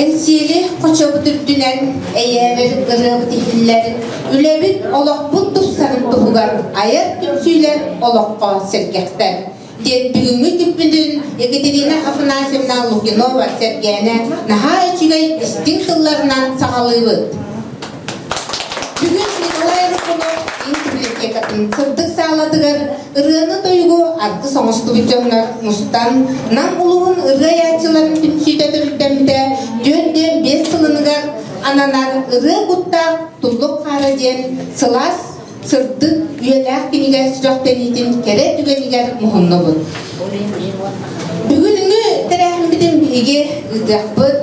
Эҥсиэли хочобут үрдүнэн эйээрэр ырыабыт иһиллэр, үлэбит олохпут тупсарын туһугар айар түмсүүлэр олоххо сэргэхтэр диэн бүгүҥҥү күппүтүн Екатерина Афанасьевна Лукинова Сэргээнэ наһаа үчүгэй истиҥ тылларынан саҕалыыбыт. Бүгүн Николай Рыкунов киин библиотекатын сырдык саалатыгар ырыаны-тойугу аргыс оҥостубут дьоннор мустан Нам улууһун ырыа айааччыларын түмсүүтэ төрүттэммитэ 45 сылыныгар ананар ырыа куттаах Туллук хаара диэн сылаас сырдык үйэлээх кинигэ сүрэхтэниитин кэрэ түгэнигэр муһуннубут. Бүгүҥҥү тэрээһиммитин биһиги ыытыахпыт.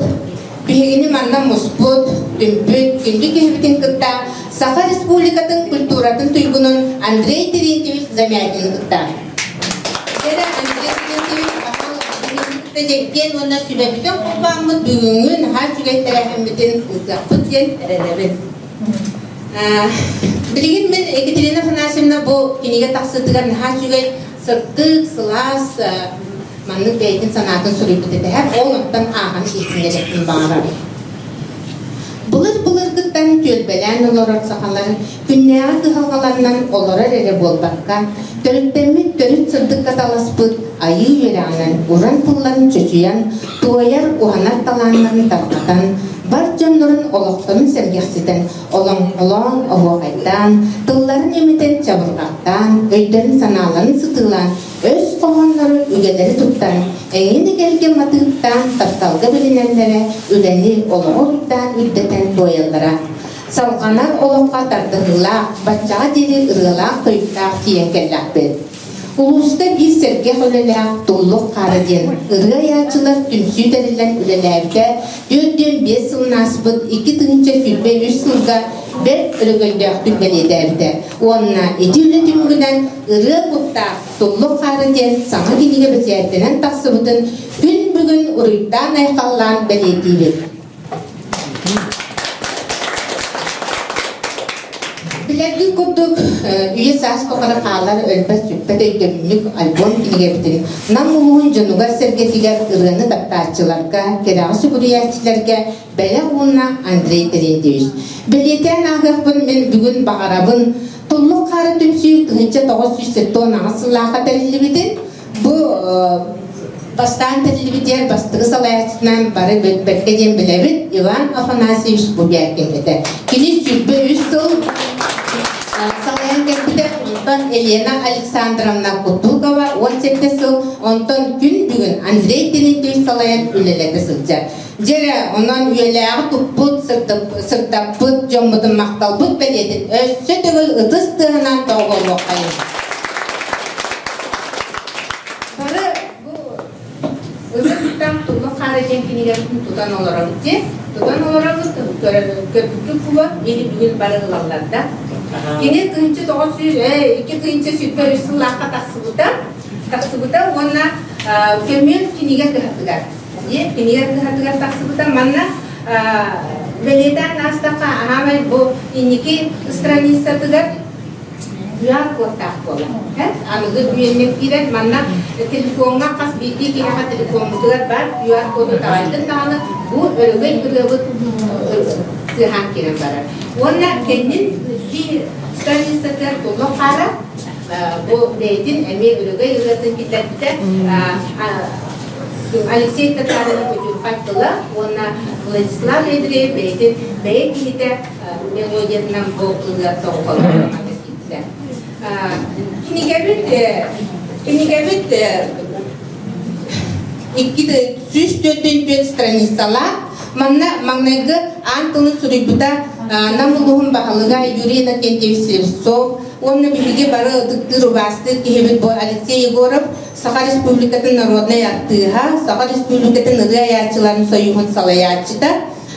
Биһигини манна муспут, түмпүт күндү киһибитин кытта Саха Республикатын культуратын туйгунун Андрей Терентьевич Замятины кытта. Дьэрэ Андрей Терентьевич кытта дьэҥкиэн уонна сүбэбитин холбооммут бүгүҥҥү наһаа үчүгэй тэрээһиммитин ыытыахпыт диэн эрэнэбин. Билигин мин Екатерина Афанасьевна бу кинигэ тахсыытыгар наһаа үчүгэй сырдык, сылаас маннык бэйэтин санаатын суруйбут этэһэр, ол онтон ааҕан иһитиннэриэхпин баҕарабын. Былыр-былыргыттан түөлбэлээн олорор сахалар күннээҕи кыһалҕаларынан олорор эрэ буолбакка, төрүттэммит төрүт сырдыкка таласпыт айыы үөрэҕинэн уран тылларын чочуйан, туойар, уһанар талааннарын тарҕатан, бар дьоннорун олохторун сэргэхситэн, олоҥхолоон, оһуохайдаан, тылларын имитэн чабырҕахтаан, өйдөрүн-санааларын сытыылаан, өс хоһооннору үгэлэри туттан, эҥин эгэлгэ матыыптаан тапталга билинэллэрэ, үлэни олоҕу уруйдаан үрдэтэн туойаллара. Салҕанар олоххо тардыһыылаах, баччаҕа диэри ырыалаах-тойуктаах тиийэн кэллэхпит. Улууска биир сэргэх үлэлээх Туллук хаара диэн ырыа айааччылар түмсүү тэриллэн үлэлээбитэ 45 сылын ааспыт 2023 сылга бэрт өрөгөйдөөхтүк бэлиэтээбитэ уонна ити үлэ түмүгүнэн ырыа куттаах Туллук хаара диэн саҥа кинигэ бэчээттэнэн тахсыбытын күн бүгүн уруйдаан-айхаллаан бэлиэтиибит. Билэргит курдук, үйэ саас тухары хаалар өлбөт-сүппэт өйдөбүнньүк альбом кинигэбитин Нам улууһун дьонугар-сэргэтигэр ырыаны таптааччыларга, кэрэҕэ сүгүрүйээччилэргэ бэлэх уунна Андрей Терентьевич. Бэлиэтээн ааһыахпын мин бүгүн баҕарабын Туллук хаара түмсүү 1978 сыллаахха тэриллибитин Бу бастаан тэриллибитигэр бастакы салайааччытынан бары бэркэ диэн билэбит Иван Афанасьевич Бубякин этэ. Кини 23 сыл салайан кэлбитэ, онтон Елена Александровна Кутукова 17 сыл, онтон күн бүгүн Андрей Терентьевич салайан үлэлэтэ сылдьар. Дьэрэ, онон үйэлээҕи туппут, сырдаппыт дьоммутун махталбыт бэлиэтин өссө төгүл ытыс тыаһынан тоҕуолуоххайыҥ. Бары бу ырыттан туллук хаара диэн кинигэбитин тутан олоробут дии. Тутан олоробут, көрбүккүт була, или бүгүн бары ылаллар да. Кини 1900, 2023 сыллаахха тахсыбыта, тахсыбыта уонна көмүөл кинигэ кыһатыгар Диэн кинигэ кыһатыгар тахсыбыта. Манна бэлиэтээн аастахха, аһаамай бу инники страницатыгар QR кодтаах буолар. Аныгы үйэннэ киирэн манна телефоҥҥа хас биирдии киһиэхэ телефоммутугар баар QR коду таҕайдын даҕаны бу өрөгөй ырыабыт тыаһаан киирэн барар. Уонна кэннин страницатыгар туллук хаара бу бэйэтин эмиэ өрөгөй ырыатын киллэрбитэ Алексей Татаринов Удьурхай тыла уонна Владислав Ядреев бэйэтин бэйэ киһитэ мелодиятынан бу ырыа тоҕуһалларын киирдэ. Кинигэбит кинигэбит 244 страницалаах. Манна маҥнайгы аан тылын суруйбута Нам улууһун баһылыга Юрий Иннокентьевич Слепцов уонна биһиги бары ытыктыыр убаастыыр киһибит бу Алексей Егоров Саха Республикатын народнай артыыһа, Саха Республикатын ырыа айааччыларын союһун салайааччыта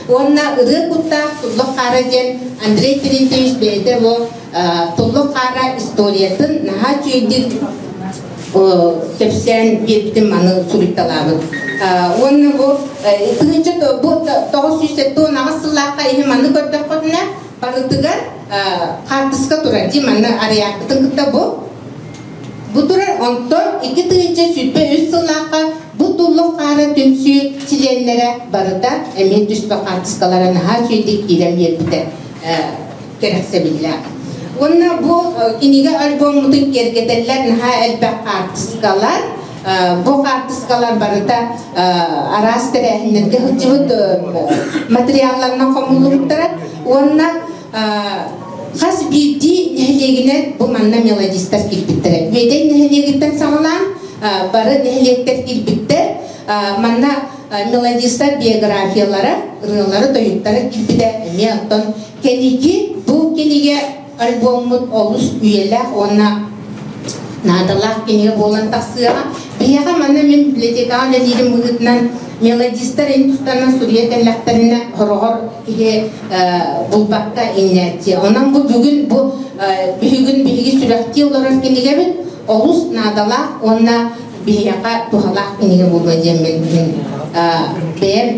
уонна ырыа куттаах Туллук хаара диэн Андрей Терентьевич бэйэтэ бу Туллук хаара историятын наһаа үчүгэйдик кэпсээн биэрбитин маны суруйталаабыт. Уонна бу бу 978 сыллаахха иһин маны көрдөххүтүнэ барытыгар хаартыска турар дии манна арыйааккытын кытта бу Бу турар онтон 2023 сыллаахха бу туллук хаара. түмсүү чилиэннэрэ барыта эмиэ түспэ хаартыскалара наһаа үчүгэйдик киирэн биэрбитэ кэрэхсэбиллээх. Уонна бу кинигэ альбоммутун киэргэтэллэр наһаа элбэх хаартыскалар. Бу хаартыскалар барыта араас тэрээһиннэргэ сылдьыбыт материалларынан хомуллубуттара. Уонна хас биирдии нэһилиэгинэн бу манна мелодистар киирбиттэрэ. Үөдэй нэһилиэгиттэн саҕалаан бары нэһилиэктэр киирбиттэр. Манна мелодистар биографиялара, ырыалара, тойуктара киирбитэ эмиэ оттон кэники бу кинигэ альбоммут олус үйэлээх уонна наадалаах кинигэ буолан тахсыаҕа. Биһиэхэ манна мин библиотекаҕа үлэлиирим быһыытынан мелодистар ин тустарынан суруйа кэллэхтэринэ хороҕор киһи булбакка иҥнээччи. Онон бу бүгүн бу бүгүн биһиги сүрэхтии олорор кинигэбит олус наадалаах уонна биһиэхэ туһалаах кинигэ буолуо диэн мин бэйэм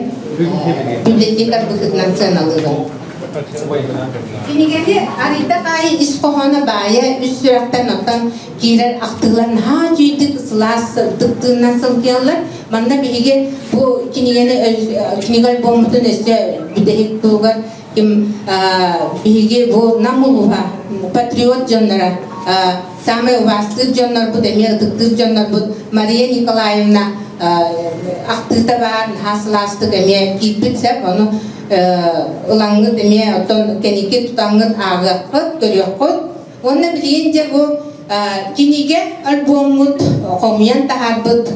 библиотекарь быһыытынан сыаналыыбын. Кинигэни арыйдах аайы ис хоһооно баайа үс сүрэхтэн оттон киирэр ахтыылар наһаа үчүгэйдик сылаас сырдык тыыннан сылдьаллар. Манна биһиги бу кинигэни кинигэ альбоммутун өссө бүтэһик туһугар ким биһиги бу Нам улууһа патриот дьонноро саамай убаастыыр дьоннорбут эмиэ ытыктыыр дьоннорбут Мария Николаевна ахтыыта баар наһаа сылаастык эмиэ киирбит сөп ону ылаҥҥыт эмиэ оттон кэники тутаҥҥыт ааҕыаххыт көрүөххүт уонна билигин дьэ бу кинигэ альбоммут хомуйан таһаарбыт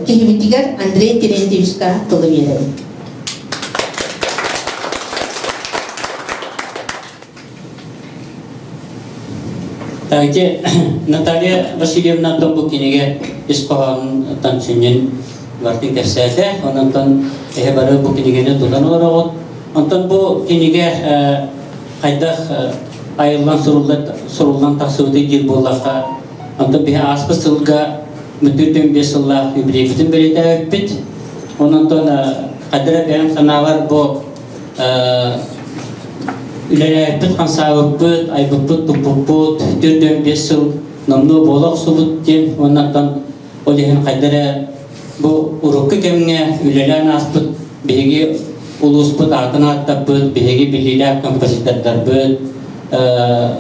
киһибитигэр Андрей Терентьевичка тылы биэрэбин. Ити Наталья Васильевна бу кинигэ ис хоһоонуттан сүнньүн бартын кэпсээтэ. Онон эһэ бары бу кинигэни тутан олороҕут. Онтон бу кинигэ хайдах айыллан суруллан тахсыбыты диир буоллахха, онтон биһи ааспыт сылга бүтүн 5 сыллаах юбилейбытын бэлиэтээбиппит. Онон хайдара бэйэм санаабар бу үлэлээбиппит, хамсаабыппыт, айбыппыт, туппуппут 45 сыл номнуо буола охсубут диэн уоннаттан ол иһин хайда эрэ бу урукку кэмҥэ үлэлээн ааспыт биһиги улууспут аатын ааттаппыт, биһиги биллиилээх композитордарбыт,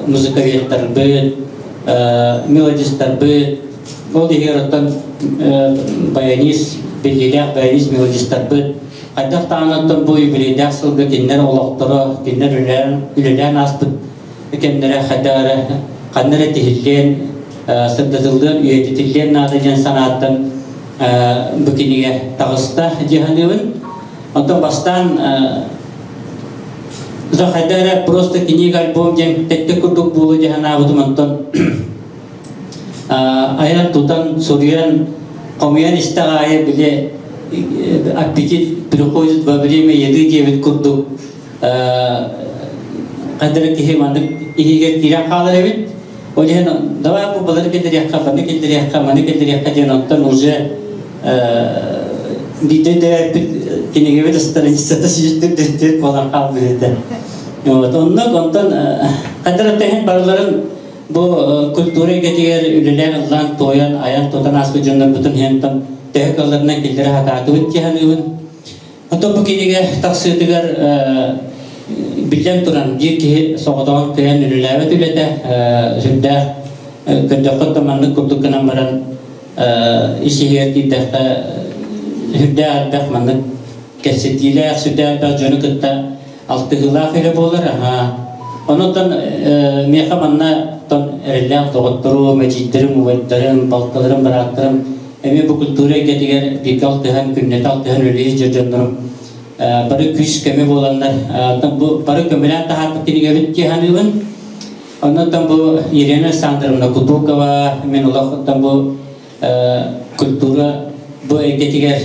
музыковедтарбыт, мелодистарбыт, ол иһигэр оттон баянист, биллиилээх баянист мелодистарбыт Хайдах даҕаны бу юбилейдаах сылга кинилэр олохторо, кинилэр үлэлээн, үлэлээн ааспыт кэмнэрэ хайдах эрэ ханна эрэ тиһиллиэн, сырдатыллыан, үйэтитиллиэн наада диэн санааттан бу кинигэ таҕыста дии саныыбын. Онтон бастаан хайдах эрэ просто книга альбом диэн тэттик курдук буолуо дии санаабытым онтон айан тутан суруйан хомуйан истэх аайы били аппетит приходит во время еды диэбит курдук хайдара киһи маннык иһигэр киирэн хаалар эбит ол иһин давай бу былыр киллэриэххэ маны киллэриэххэ маны киллэриэххэ диэн онтон уже биирдэ өйдөөбүппүт кинигэбит страницата сүүстүк буолан хаалбыт этэ вот оннук онтон хайдара тэһин барыларын Бу культура эйгэтигэр үлэлээн ыллаан, туойан, айан-тутан ааспыт дьоннорбутун иһэн төһө кыалларынан киллэрэ сатаатыбыт дии саныыбын. Оттон бу кинигэ тахсыытыгар биллэн туран, биир киһи соҕотоҕун кыайан үлэлээбэт үлэтэ сүрдээх көрдөххө да маннык курдук гынан баран ис-иһигэр киирдэххэ сүрдээх элбэх маннык кэпсэтиилээх, сүрдээх элбэх дьону кытта алтыһыылаах үлэ буолар. Онон миэхэ манна эрэллээх доҕотторум, эдьиийдэрим, убайдарым, балталарым, бырааттарым эмиэ бу культура эйгэтигэр бииргэ алтыһан, күннэтэ алтыһан үлэлиир дьоннорум бары күүс-көмө буоланнар, бу бары көмөлөөн таһаарбыт кинигэбит дии саныыбын. Оннуттан бу Елена Александровна Кутукова, мин олохтон бу культура бу эйгэтигэр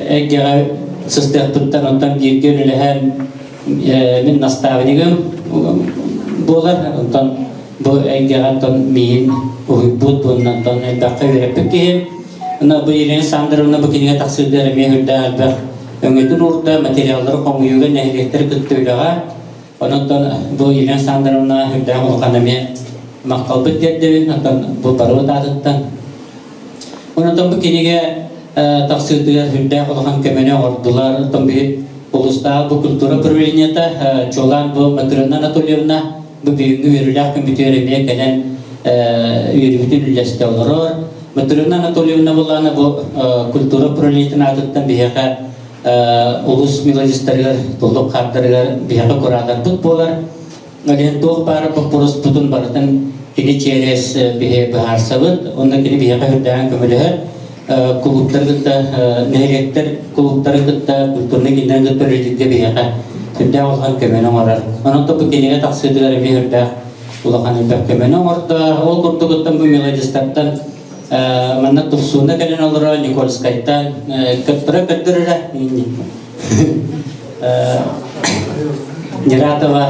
эйгэҕэ сыстыахпыттан онтон бииргэ үлэлэһэн мин наставнигым буолар онтон бу эйгэҕэ онтон миигин уһуйбут уонна онтон элбэххэ үөрэппит киһим бу Елена Александровна бу кинигэ тахсыытыгар эмиэ үрдээх элбэх өҥөтүн уурда материаллары хомуйууга нэһилиэктэри кытта үлэҕэ Онон бу Елена Александровна үрдээх улахан эмиэ махталбыт тиэрдэбин, оттон бу барыбыт аатыттан. Онон бу кинигэ тахсыытыгар сүрдээх улахан көмөнү оҥордулар. Оттон биһи улуустааҕы бу культура управлениета чуолаан бу Матрена Анатольевна бу бүгүҥҥү үөрүүлээх күммүтүгэр эмиэ кэлэн үөрүүбүтүн үллэстэ олорор. Матрена Анатольевна булаана бу культура управлениетын аатыттан биһиэхэ улуус мелодистарыгар, туллук хаардарыгар биһиэхэ кураторбыт буолар. Олен туох баар боппуруоспутун барытын кини чиэрэс биһи быһаарсабыт, онно кини биһиэхэ үрдээн көмөлөһөр. Кулууптары кытта, нэһилиэктэр кулууптарын кытта, культурнай кииннэрин кытта үлэлииргэ биһиэхэ сүрдээх улахан көмөнү оҥорор. Онон бу кинигэ тахсыытыгар эмиэ сүрдээх улахан элбэх көмөнү оҥордо. Ол курдугуттан бу мелодистартан манна Турсууна кэлэн олоро Никольскайтан көттөрө көрдөрөрө Нератова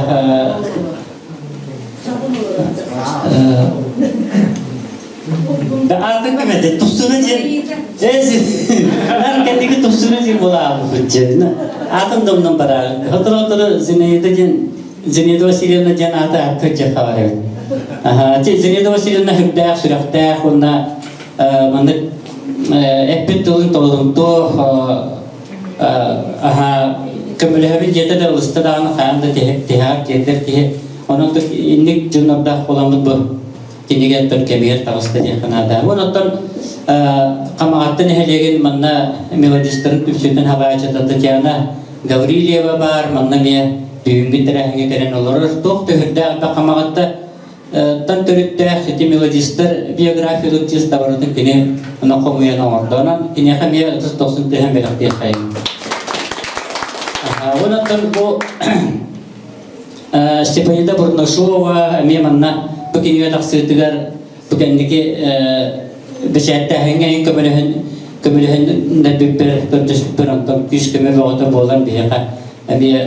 Да атын кимете тупсуна диэн Эр кэнники тупсуна диэн буолаабыт дьэ. Атын домнон бара. Хотору Зинаида диэн Зинаида Васильевна диэн аата ааттыр дьэ хабар эбит. Аха, Зинаида Васильевна сүрдээх сүрэхтээх уонна маннык эппит тылын толорумтуо аха көмөлөһөбүн диэтэ да ылыста даҕаны хаан да тиһэҕэр тиэрдэр киһи. Онон инник дьоннордоох буоламмыт бу кинигэ оттон кэмигэр таҕыста диэххэ наада. Уон оттон Хамаҕатта нэһилиэгин манна мелодистарын түмсүүтүн хабаачыта Татьяна Гаврильева баар, манна эмиэ бүгүҥҥү тэрээһиҥҥэ кэлэн олорор. Туох төһүрдээх да Хамаҕатта тан төрүттээх ити мелодистар биографиялык чыыстабарытын кини оно хомуйан оҥордо. Онон киниэхэ эмиэ ытыс дохсун түһэн бэлэхтиэххэйин. Уон оттон бу Степанида Бурнашова эмиэ манна бу кинигэ тахсыытыгар бу кэнники бэчээттээһиҥҥэ эҥин көмөлөһөн көмөлөһөннөрбүппэр көрдөспүппэр онтон күүс-көмө бөҕөтө буолан биһиэхэ эмиэ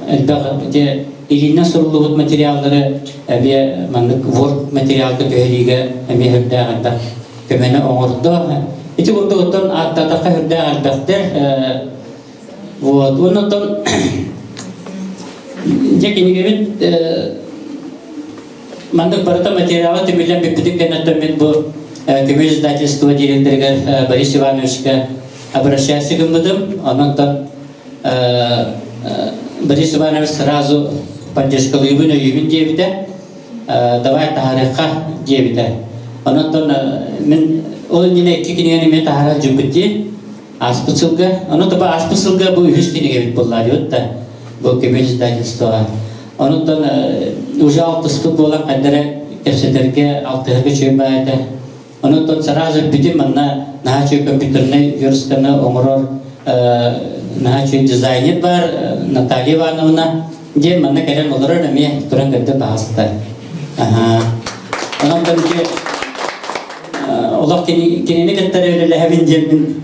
элбэх ити илиинэн суруллубут материаллары эмиэ маннык Word материалга түһэриигэ эмиэ сүрдээх элбэх көмөнү оҥордо. Ити курдук оттон ааттаатахха сүрдээх элбэхтэр. Вот. Уонна оттон дьэ кинигэбит маннык барыта материала түмүллэн бүппүтүн кэнниттэн мин бу көмүс издательство директорыгар Борис Ивановичка обращаться гыммытым. Онон Борис Иванович сразу поддержкалыыбын, өйүүбүн диэбитэ. Давай таһаарыахха диэбитэ. Онон мин ол иннинэ икки кинигэни эмиэ таһаарар дьүппүт дии. Ааспыт сылга, ону таба ааспыт сылга бу үһүс кинигэбит буолла диэбит да, бу көмүс издательствоҕа. Онуттан уже алтыспыт буолан хайда эрэ кэпсэтэргэ, алтыһарга үчүгэй баа этэ. Онуттан сразу бүтүн манна наһаа үчүгэй компьютернай верстканы оҥорор наһаа үчүгэй дизайнер бар Наталья Ивановна диэн манна кэлэн олорор эмиэ туран көрдө баҕаста. Онон ити олох кинини кытта үлэлэһэбин диэммин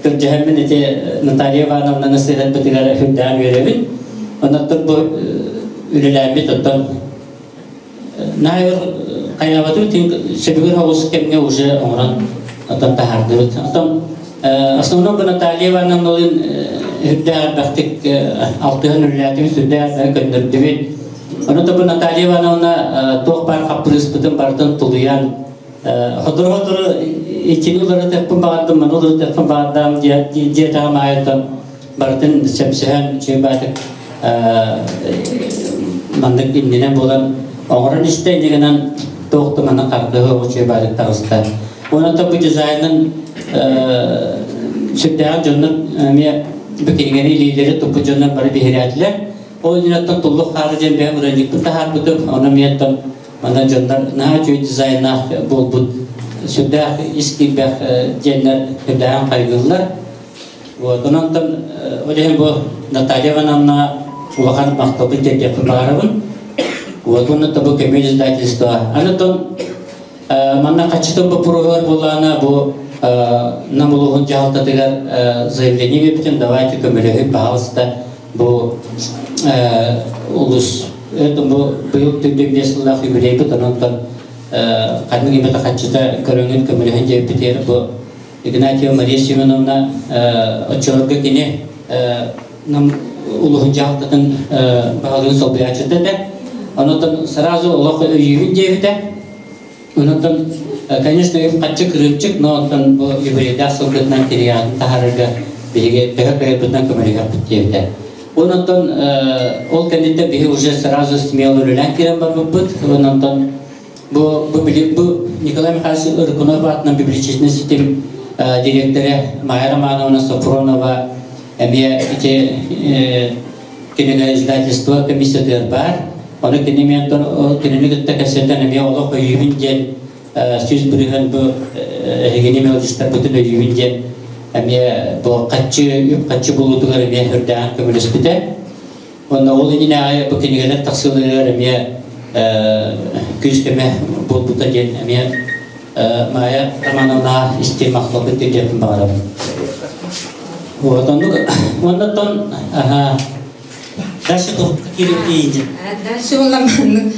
көрдөһөммүн ити Наталья Ивановнаны сыһыарбытыгар үрдээн үөрэбин. Онон бу үлэлээбит оттон наайыр хайаабатын сөбүгэр оҕус кэмҥэ уже оҥорон оттон таһаардыбыт. Оттон основном бу Наталья Ивановналыын үрдээх элбэхтик алтыһан үлэлээтибит, сүрдээх көннөрдүбүт. Ону бу Наталья Ивановна туох баар хаппырыыспытын барытын тулуйан, сотору-сотору итини уларытыахпын баҕардым, маны уларытыахпын баҕардам диэтэҕим аайытан барытын сөпсөһөн үчүгэй баатык маннык иннинэ буолан оҥорон истэ инньэ гынан туох да маннык хардыһы үчүгэй баатык таҕыста. Уонна бу дизайнын сүрдээҕин дьоннор эмиэ бу кинигэни илиилэри туппут дьоннор бары биһирээтилэр. Ол иннинэ туллук хаары диэн бэйэм ырыанньыкпын таһаарбытым, онон эмиэ манна дьоннор наһаа үчүгэй дизайнаах буолбут, сүрдээх ис киирбэх диэннэр үрдээҕин хайгыыллар. Вот, онон ол иһин бу Наталья Ивановна улахан махталбын тиэрдиэхпин баҕарабын. Вот, уонна бу көмүөл издательство. Аны тон манна хаччытын боппуруоһугар буоллаҕына бу Нам улууһун дьаһалтатыгар заявление биэрбитим, давайте көмөлөһүн, пожалуйста, бу улус бу быйыл түрдүн биэс сыллаах юбилейбит, онон ханнык имэт хаччыта көрөҥүн көмөлөһүн диэбитигэр бу Игнатьева Мария Семеновна оччолорго кини Нам улуһун дьаһалтатын баһылыгын солбуйааччыта этэ. Онон сразу олох өйүүбүн диэбитэ. Онон Конечно, үп-харчы кырыымчык, но онтон бу юбилейдаах сылгытынан кинигэҕитин таһаарарга биһиги төһө кыайбытынан көмөлөһүөхпүт диэбитэ. Онон ол кэнниттэн биһи уже сразу смело үлэлээн киирэн барбыппыт. Онон бу, бу, бу Николай Михайлович Рыкунов аатынан библиотечнай ситим директора Майя Романовна Софронова эмиэ ити кинигэ издательство комиссиятыгар баар. Ону кини ментор кинини кытта кэпсэтэн эмиэ олох өйүүбүн диэн 100% бу эһигини мелодистарбытын өйүүбүн диэн эмиэ бу хаччы үп хаччы булуутугар эмиэ үрдээн көмөлөспүтэ. Онно ол иннинээҕи бу кинигэлэр тахсыыларыгар эмиэ күүс-көмө буолбута диэн эмиэ Майя Романовна истиҥ махталбын тиэрдиэхпин баҕарабын. Вот оннук оннуттан дальше киирэн Дальше буламаннык.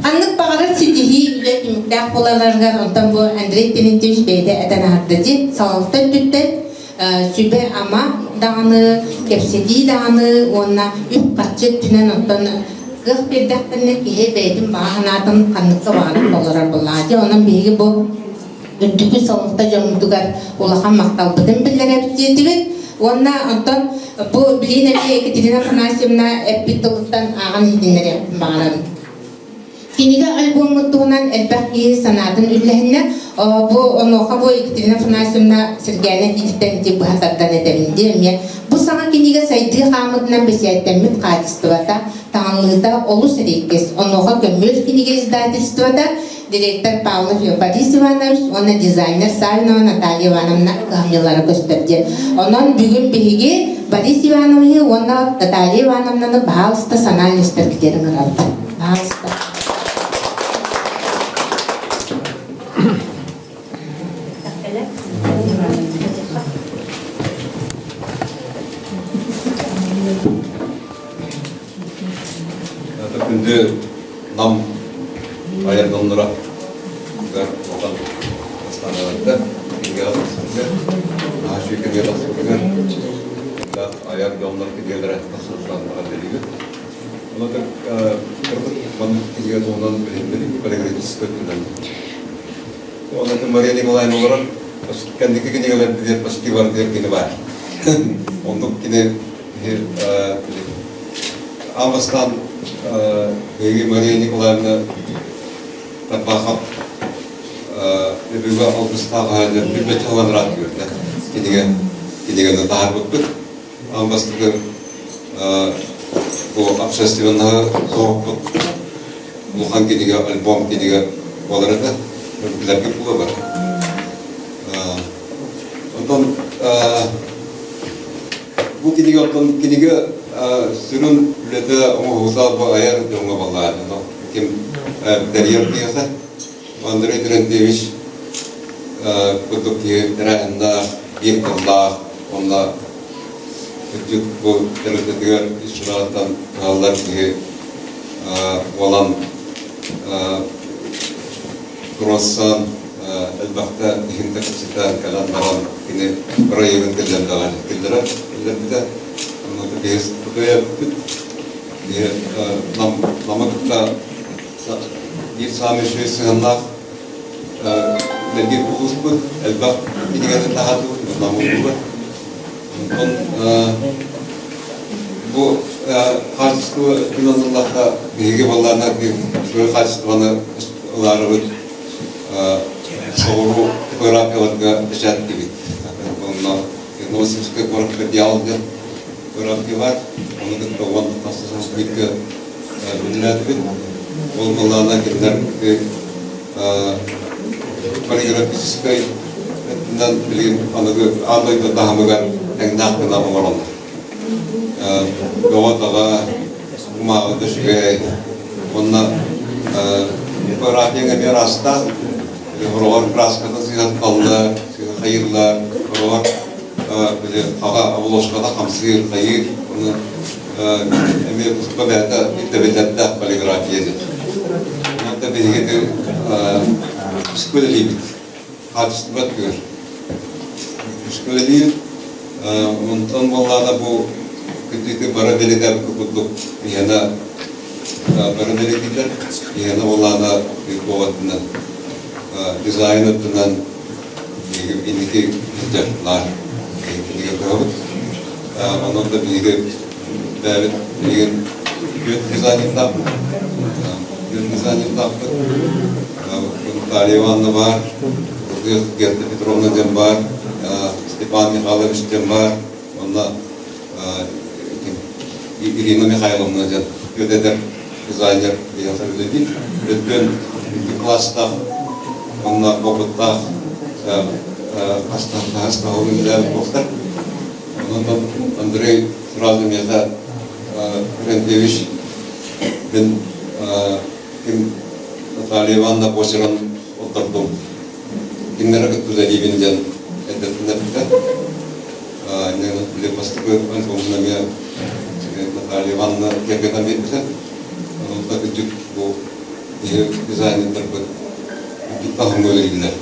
Аннык баҕарар ситиһии үлэ түмүктээх буолаларыгар онтон бу Андрей Терентьевич бэйэтэ этэн аһарда дии салалта өттүттэн сүбэ-ама даҕаны, кэпсэтии даҕаны уонна үп-харчы өттүнэн оттон кыах биэрдэхтэринэ киһи бэйэтин баҕа санаатын ханныкка баҕарар толорор буоллаҕа. Дьэ онон биһиги бу үрдүкү салалта дьоммутугар улахан махталбытын биллэрэбит диэтибит. Уонна онтон бу билиин эмиэ Екатерина Афанасьевна эппит тылыттан ааҕан иһитиннэриэхпин баҕарабын. Кинигэ альбоммут туһунан элбэх киһи санаатын үллэһиннэ. Бу онуоха бу Екатерина Афанасьевна Сэргээнэ диититтэн ити быһа тардан этэбин диэ эмиэ. Бу саҥа кинигэ сайдыы хаамытынан бэчээттэммит хаачыстыбата, таҥыллыыта олус эриэккэс. Онуоха көмүөл кинигэ издательствота, директор Павлов Борис Иванович уонна дизайнер Савинова Наталья Ивановна кыһамньылара көстөр диэн. Онон бүгүн биһиги Борис Ивановиһы уонна Наталья Ивановнаны баһаалыста санаа үллэстэргитигэр ыҥырабыт. Баһаалыста. Это күндү Нам айар дьонноро улахан бастааннарга кинигэҕэ тахсарга, наһаа үчүгэй кинигэ тахсыбытыгар элбэх айар дьоннор кинигэлэрэ тахсыбыттарын билигин. Онон кырдык маннык кинигэ туһунан билиһиннэрии полиграфическай өттүнэн. Онон Мария Николаевна олорор кэнники кинигэлэрбитигэр почти барытыгар кини баар. Оннук кини Аан бастаан биһиги Мария Николаевна Тарбахов өбүгэ алгыстаах аһааннар билбэт халаныраат көрдө. Кинигэ кинигэни таһаарбыппыт. Аан бастакы бу общественноһы соһуппут улахан кинигэ, альбом кинигэ буолар этэ. Билэргэ була бар. Онтон Бу кинигэ оттон кинигэ сүрүн үлэтэ оҥоһуута бу айар дьоҥҥо баллаан. Ким тэрийэр киһиэхэ Андрей Терентьевич курдук киһи тэрээһиннээх, биир тыллаах, уонна үрдүк бу тэрилтэтигэр ис сүрэҕиттэн кыһаллар киһи буолан туруорсан элбэхтэ иһин кэпсэтэн кэлэн баран кини проегын киллэрдэҕэ киллэрэр киллэрбитэ онно биһи тутуйаппыт биһи намы кытта биир саамай үчүгэй сыһыаннаах бэлгир улууспут элбэх кинигэни таһаатыбыт нам улууга онтон бу хаачыстыба өттүнэн ыллахха биһиги баллаана үчүгэй хаачыстыбаны ылаарыбыт соҕуруу типографияларга бэчээттибит. Онно Новосибирскай куоракка Диал диэн типография баар. Ону кытта 10 тахса бииргэ үлэлээтибит. Ол былаана кинилэр полиграфическай өттүнэн билигин аныгы аан дойду таһымыгар тэҥнээх гына оҥороллор. Бөҕө-таҕа, кумааҕы да үчүгэй. Уонна типографияҥа эмиэ араастаах. Хороҕор краската сыһан халлар, хайыыллар, хороҕор били хаҕа обложката хамсыыр, хайыыр. Ону эмиэ туспа бэйэтэ ирдэбиллэрдээх полиграфия диэн. Онон биһиги үлэлиибит. Хаачыстыба өттүгэр. Үлэлиир. Онтон буоллаҕына бу кырдьыгы бары бэлиэтээбит курдук биһиэнэ бары бэлиэтииллэр. Биһиэнэ буоллаҕына туох өттүнэн. Дизайн өттүнэн инники сылдьар наар кинигэ кыһабыт. Онон да биһиги бэйэбит билигин үөт дизайнердаахпыт. Үөт дизайнердаахпыт. Наталья Ивановна баар, Герда Петровна диэн баар, Степан Михайлович диэн баар, онно Ирина Михайловна диэн үөт дизайнер биһиэхэ үлэлиир. Өттүн класстаах, онно опыттаах хастаах үлэлээбит буолтар. Онон Андрей сразу миэхэ Терентьевич мин ким Наталья Ивановна почерын олордум. Кинилэри кытта үлэлиибин диэн эрдэттэн эппитэ. Били бастакы альбомун эмиэ Наталья Ивановна киэргэтэн биэрбитэ. Онон кырдьык бу биһиги дизайнердарбыт үрдүк таһымҥа үлэлииллэр.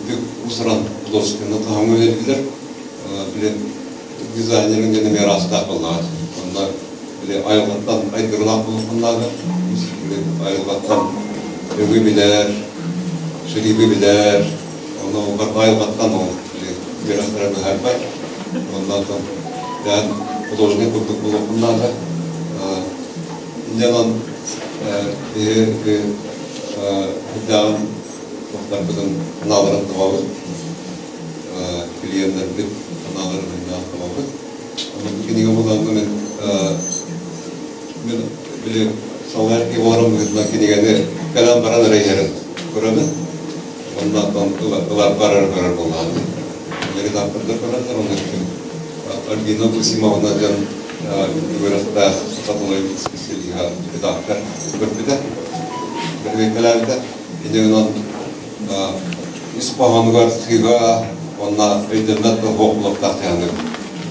Үрдүк уус-уран художественнай таһымҥа үлэлииллэр. Били дизайнерын диэн эмиэ араастаах буоллаҕа. Онно били айылҕаттан айдарылаах буолуоххун били айылҕаттан өҥү билэр, шриби билэр, онно айылҕаттан ол били үөрэхтэрэ быһаарбат. Онно бэйэн художник курдук буолуоххун наада. Инньэ онон биһиги үрдээҕин туохтарбытын санааларын табабыт, клиеннэрбит санааларын үрдээх табабыт. Кинигэ буланна мен мен били салайар киһи буоларым быһыытынан кинигэни кэлэн баран эрэ иһэрин көрөбүн. Оннооттон ылар барар көрөр буоллаҕым. Редактордар көрөллөр, онно Альбина Максимовна диэн үөрэхтээх саха специалиһа редактор көрбүтэ, бэрэбиэркэлээбитэ. Инньэ гынан ис хоһоонугар сыыһа уонна өйдөммөт да суох буолуохтаах дьаһаныы.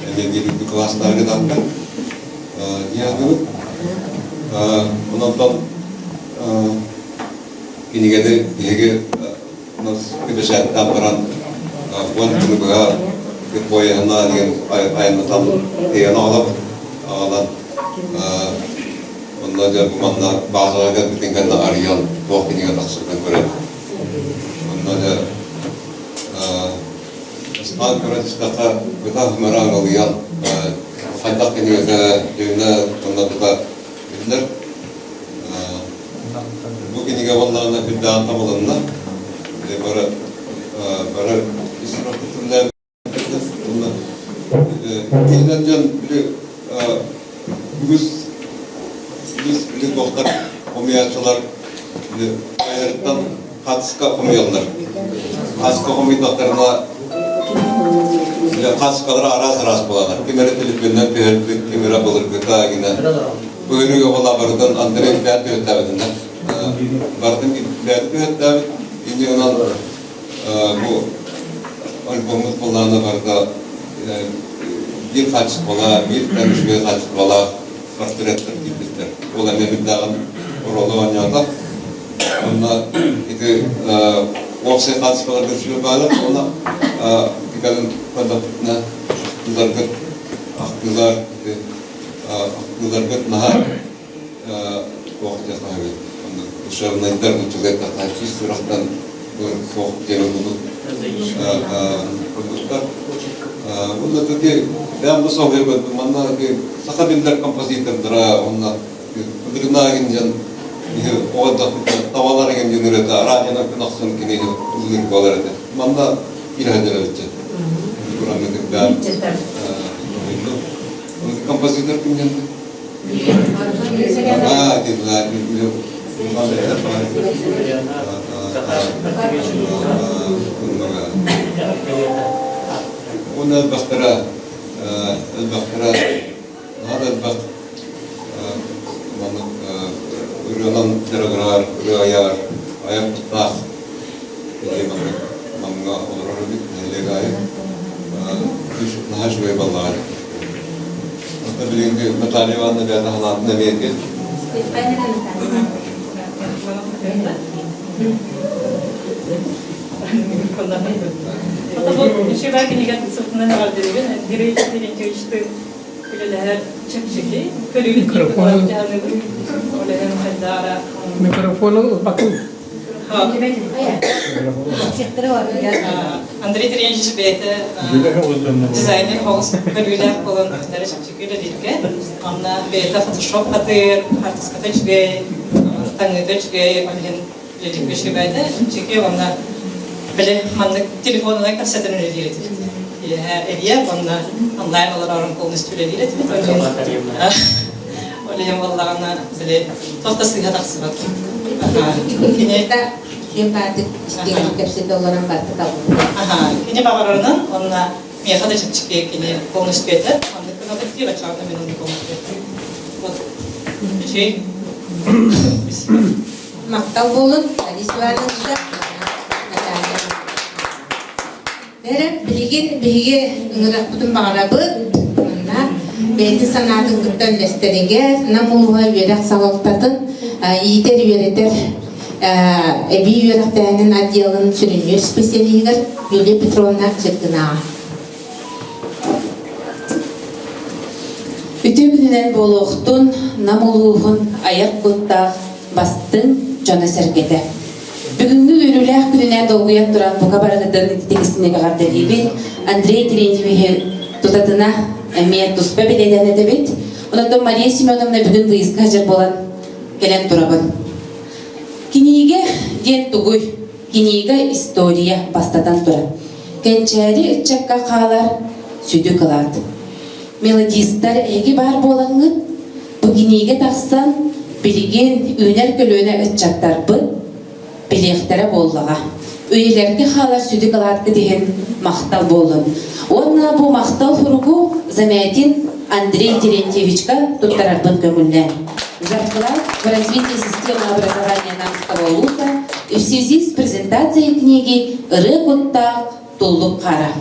Эмиэ биир үрдүк кылаастаах редактор дьаһаныбыт. Онон кинигэни биһиги бэчээттээн баран 10 күнү быһа поеһына диэн айаннатан тиэйэн аҕалабыт. Аҕалан онно дьэ бу манна баазаҕа кэлбитин кэннэ арыйан туох кинигэ тахсыбытын көрөн онно дьэ ыстаан көрөн түстэххэ быта мара аҥалыйан хайдах кинигэтэ дьүһүнэ онно тута биллэр. Бу кинигэ буоллаҕына үрдээн табылынна. Бары бары Кинилэр дьон били үгүс үгүс били туохтар хомуйааччылар били айарыттан хатыска хомуйаллар. Хаска хомуйдахтарына били хаскалара араас-араас буолаллар. Ким эрэ төлөпүөннэн түһэрбит, ким эрэ былыргыта гинэ. Быһырыга буола барытын Андрей бэйэ түһэртээбитинэ. Барытын бэйэ түһэртээбит. Инньэ гынан бу альбоммут былаана барыта биир хаачыстыбалаах, биир тэҥ үчүгэй хаачыстыбалаах портреттар киирбиттэр. Ол эмиэ бирдээҕин оруолу оонньоото. Онно ити уопсай хаачыстыбаларга үчүгэй баалар. Уонна кэлин көрдөхпүтүнэ ахтыыларгыт ахтыылар ахтыыларгыт наһаа туох диэххэ душевнайдар учугай чис сурахтан суох диэн курдук курдуктар. Уонна таки бэйэм бу соһуйа көрдүм. Манна саха биллэр композитордара уонна Кудринаагин диэн оҕо табалар эгин диэн ырыата радионан күн ахсын кини ыллыыр буолар этэ. Манна киирэ эбитчи. Кураммытык бэйэм композитор ким диэн Аа, Уонна элбэхтэрэ элбэхтэрэ наһаа да элбэх маннык ырыанан дьарыгырар, ырыа айар, айар куттаах киһи маннык Намҥа олорор эбит, нэһилиэк аайы. Наһаа үчүгэй баллаҕа. Онто билиҥҥи Наталья Ивановна бэйэтэ санаатын эмиэ этиэ. Үчүгэй кинигэ сытынан эҕэрдэлиибин Андрей Терентьевичтыын үлэлэһэр чэпчэки көрүүбүт Микрофону ылбатын. Андрей Терентьевич бэйэтэ дизайнер оҕус көрүүлээх буолан өттөрө чэпчэки үлэлииргэ. Онно бэйэтэ фотошоп хатыыр, хаартыската үчүгэй, таҥыыта үчүгэй, ол иһин үлэлииргэ үчүгэйбээтэ. Чэпчэки уонна били маннык телефонунан кэпсэтэн үлэлиир этибит. Киэһэ эрийэр уонна онлайн олорорун полностью үлэлиир этибит. Ол иһин буоллаҕына били туох да сыыһа тахсыбат. Кини сүөм баатык истиҥник кэпсэтэ олорон барыта табыллар. Кини баҕарарынан уонна миэхэ да чэпчэки кини полностью этэр. Оннук гынабыт дии, баччаҕына мин оннук полностью Вот. Үчүгэй. Махтал буолун, Алис Ивановна, Наталья. Бэрэ, билигин биһиги ыҥырахпытын баҕарабыт. Манна бэйэтин санаатын кытта үллэстэригэр Нам улууһа үөрэх салалтатын иитэр-үөрэтэр эбии үөрэхтээһинин отделын сүрүннүүр специалиһыгар Юлия Петровна Чиркинаҕа. Үтүө күнүнэн буолуохтун Нам улууһун айар куттаах бастыҥ дьоно-сэргэтэ. Бүгүҥҥү үөрүүлээх күнүнэн долгуйан туран бука барыгытын ититик эҕэрдэлиибит. Андрей Терентьевиһи тутатына эмиэ туспа бэлиэтээн этэбит. Онон Мария Семеновна бүгүн выездка сылдьар буолан кэлэн турабын. Кинигэ диэн тугуй? Кинигэ история бастатан туран. Кэнчээри ыччакка хаалар сүдү кылаат. Мелодистар эһиги баар буолаҥҥыт, бу кинигэ тахсан, билигин үүнэр көлүөнэ ыччаттарбыт билиэхтэрэ буоллаҕа. Үйэлэргэ хаалар сүдү кылааткыт иһин махтал буоллун. Уонна бу махтал суругу Замятин Андрей Терентьевичка туттарарбын көҥүллээн. За вклад в развитие системы образования Намского улуса и в связи с презентацией книги «Ырыа куттаах Туллук хара.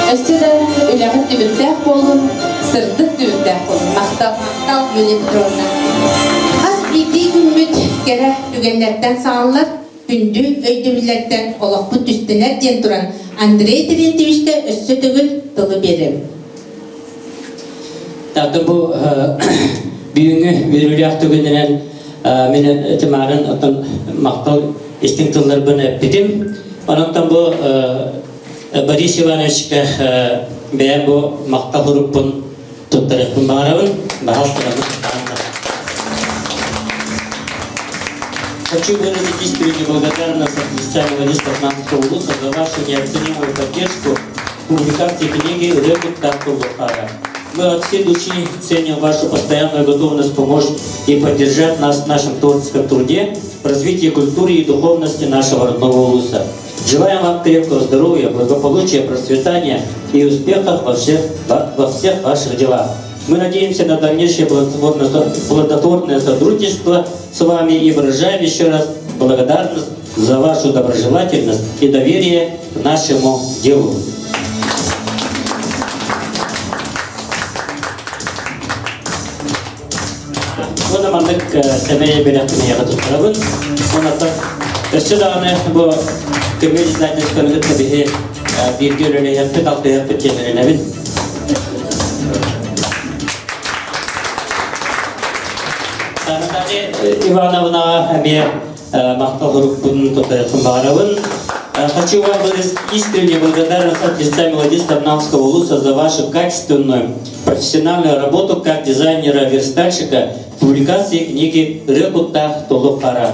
Өссө да үлэҕит түмүктээх буоллун, сырдык түмүктээх буоллун. Махтал. Махтал, Юлия Петровна. Хас биирдии күммүт кэрэ түгэннэртэн саҕаллар, күндү өйдөбүллэртэн олохпут түстэнэр диэн туран Андрей Терентьевичкэ өссө төгүл тылы биэрэбин. Тата бу бүгүҥҥү үөрүүлээх түгэнинэн мин этимаарын оттон махтал истиҥ тылларбын эппитим. Онон бу Борис Ивановичка бэйэм бу махтал сурукпун туттарыахпын баҕарабын. Баһаалтарабын. Хочу выразить искреннюю благодарность от лица мелодистов Намского улуса за вашу неоценимую поддержку в публикации книги «Ырыа куттаах туллук хаара». Мы от всей души ценим вашу постоянную готовность помочь и поддержать нас в нашем творческом труде, в развитии культуры и духовности нашего родного улуса. Желаем вам крепкого здоровья, благополучия, процветания и успехов во всех ваших делах. Мы надеемся на дальнейшее плодотворное сотрудничество с вами и выражаем еще раз благодарность за вашу доброжелательность и доверие к нашему делу. Уонна маннык сэмэй бэлэхпин эйиэхэ туттарабын. Онон өссө даҕаны бу көмө издательствоны кытта биһи бииргэ үлэлэһиэхпит, алтыһыахпыт диэн эрэнэбин. Наталья Ивановнаҕа эмиэ махтал сурукпун туттарыахпын баҕарабын. Хочу вам выразить искреннюю благодарность от лица мелодистов Намского улуса за вашу качественную профессиональную работу как дизайнера-верстальщика в публикации книги «Ырыа куттаах туллук хаара».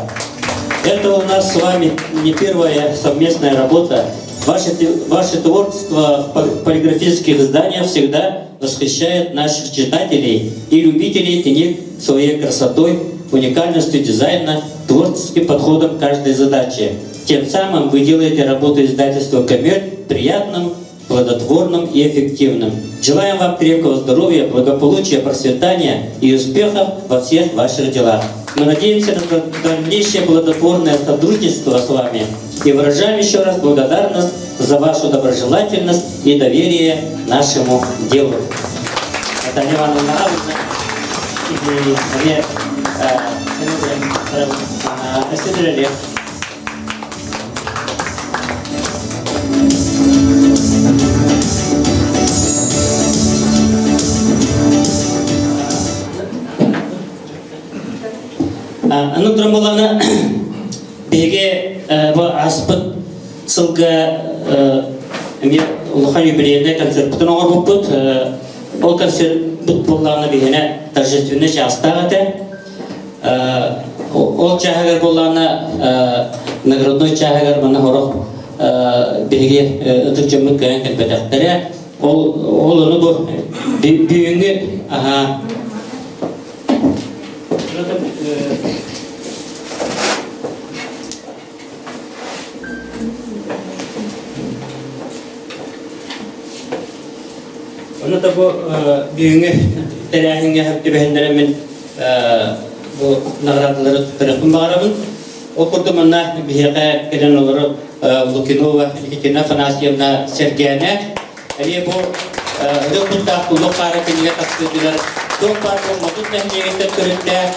Это у нас с вами не первая совместная работа. Ваше творчество в полиграфических изданиях всегда восхищает наших читателей и любителей книг своей красотой, уникальностью дизайна, творческим подходом к каждой задаче. Тем самым вы делаете работу издательства «Көмөл» приятным, плодотворным и эффективным. Желаем вам крепкого здоровья, благополучия, процветания и успехов во всех ваших делах. Мы надеемся на дальнейшее плодотворное сотрудничество с вами и выражаем еще раз благодарность за вашу доброжелательность и доверие нашему делу. Таня Ивановнаҕа эмиэ өссө үлэлиэх. Аны туран буоллаҕына биһиги бу ааспыт сылга эмиэ улахан юбилейнай концертпытын оҥорбуппут. Ол концертпыт буоллаҕына биһиэнэ торжественнай чаастаах этэ. Ол чааһыгар буоллаҕына наградной чааһыгар манна сорох биһиги ытык дьоммут кыайан кэлбэтэхтэрэ. Ол ол ону бу бүгүҥҥү аха Ону да бу бүгүҥҥү тэрээһиҥҥэ түбэһиннэрэн мин бу наҕараадалары туттарыахпын баҕарабын. Ол курдук манна биһиэхэ кэлэн олорор Лукинова Екатерина Афанасьевна Сэргээнэ эмиэ бу ырыа куттаах куллук хаара кинигэ тахсыытыгар туох баар буолбатын нэһилиэгиттэн төрүттээх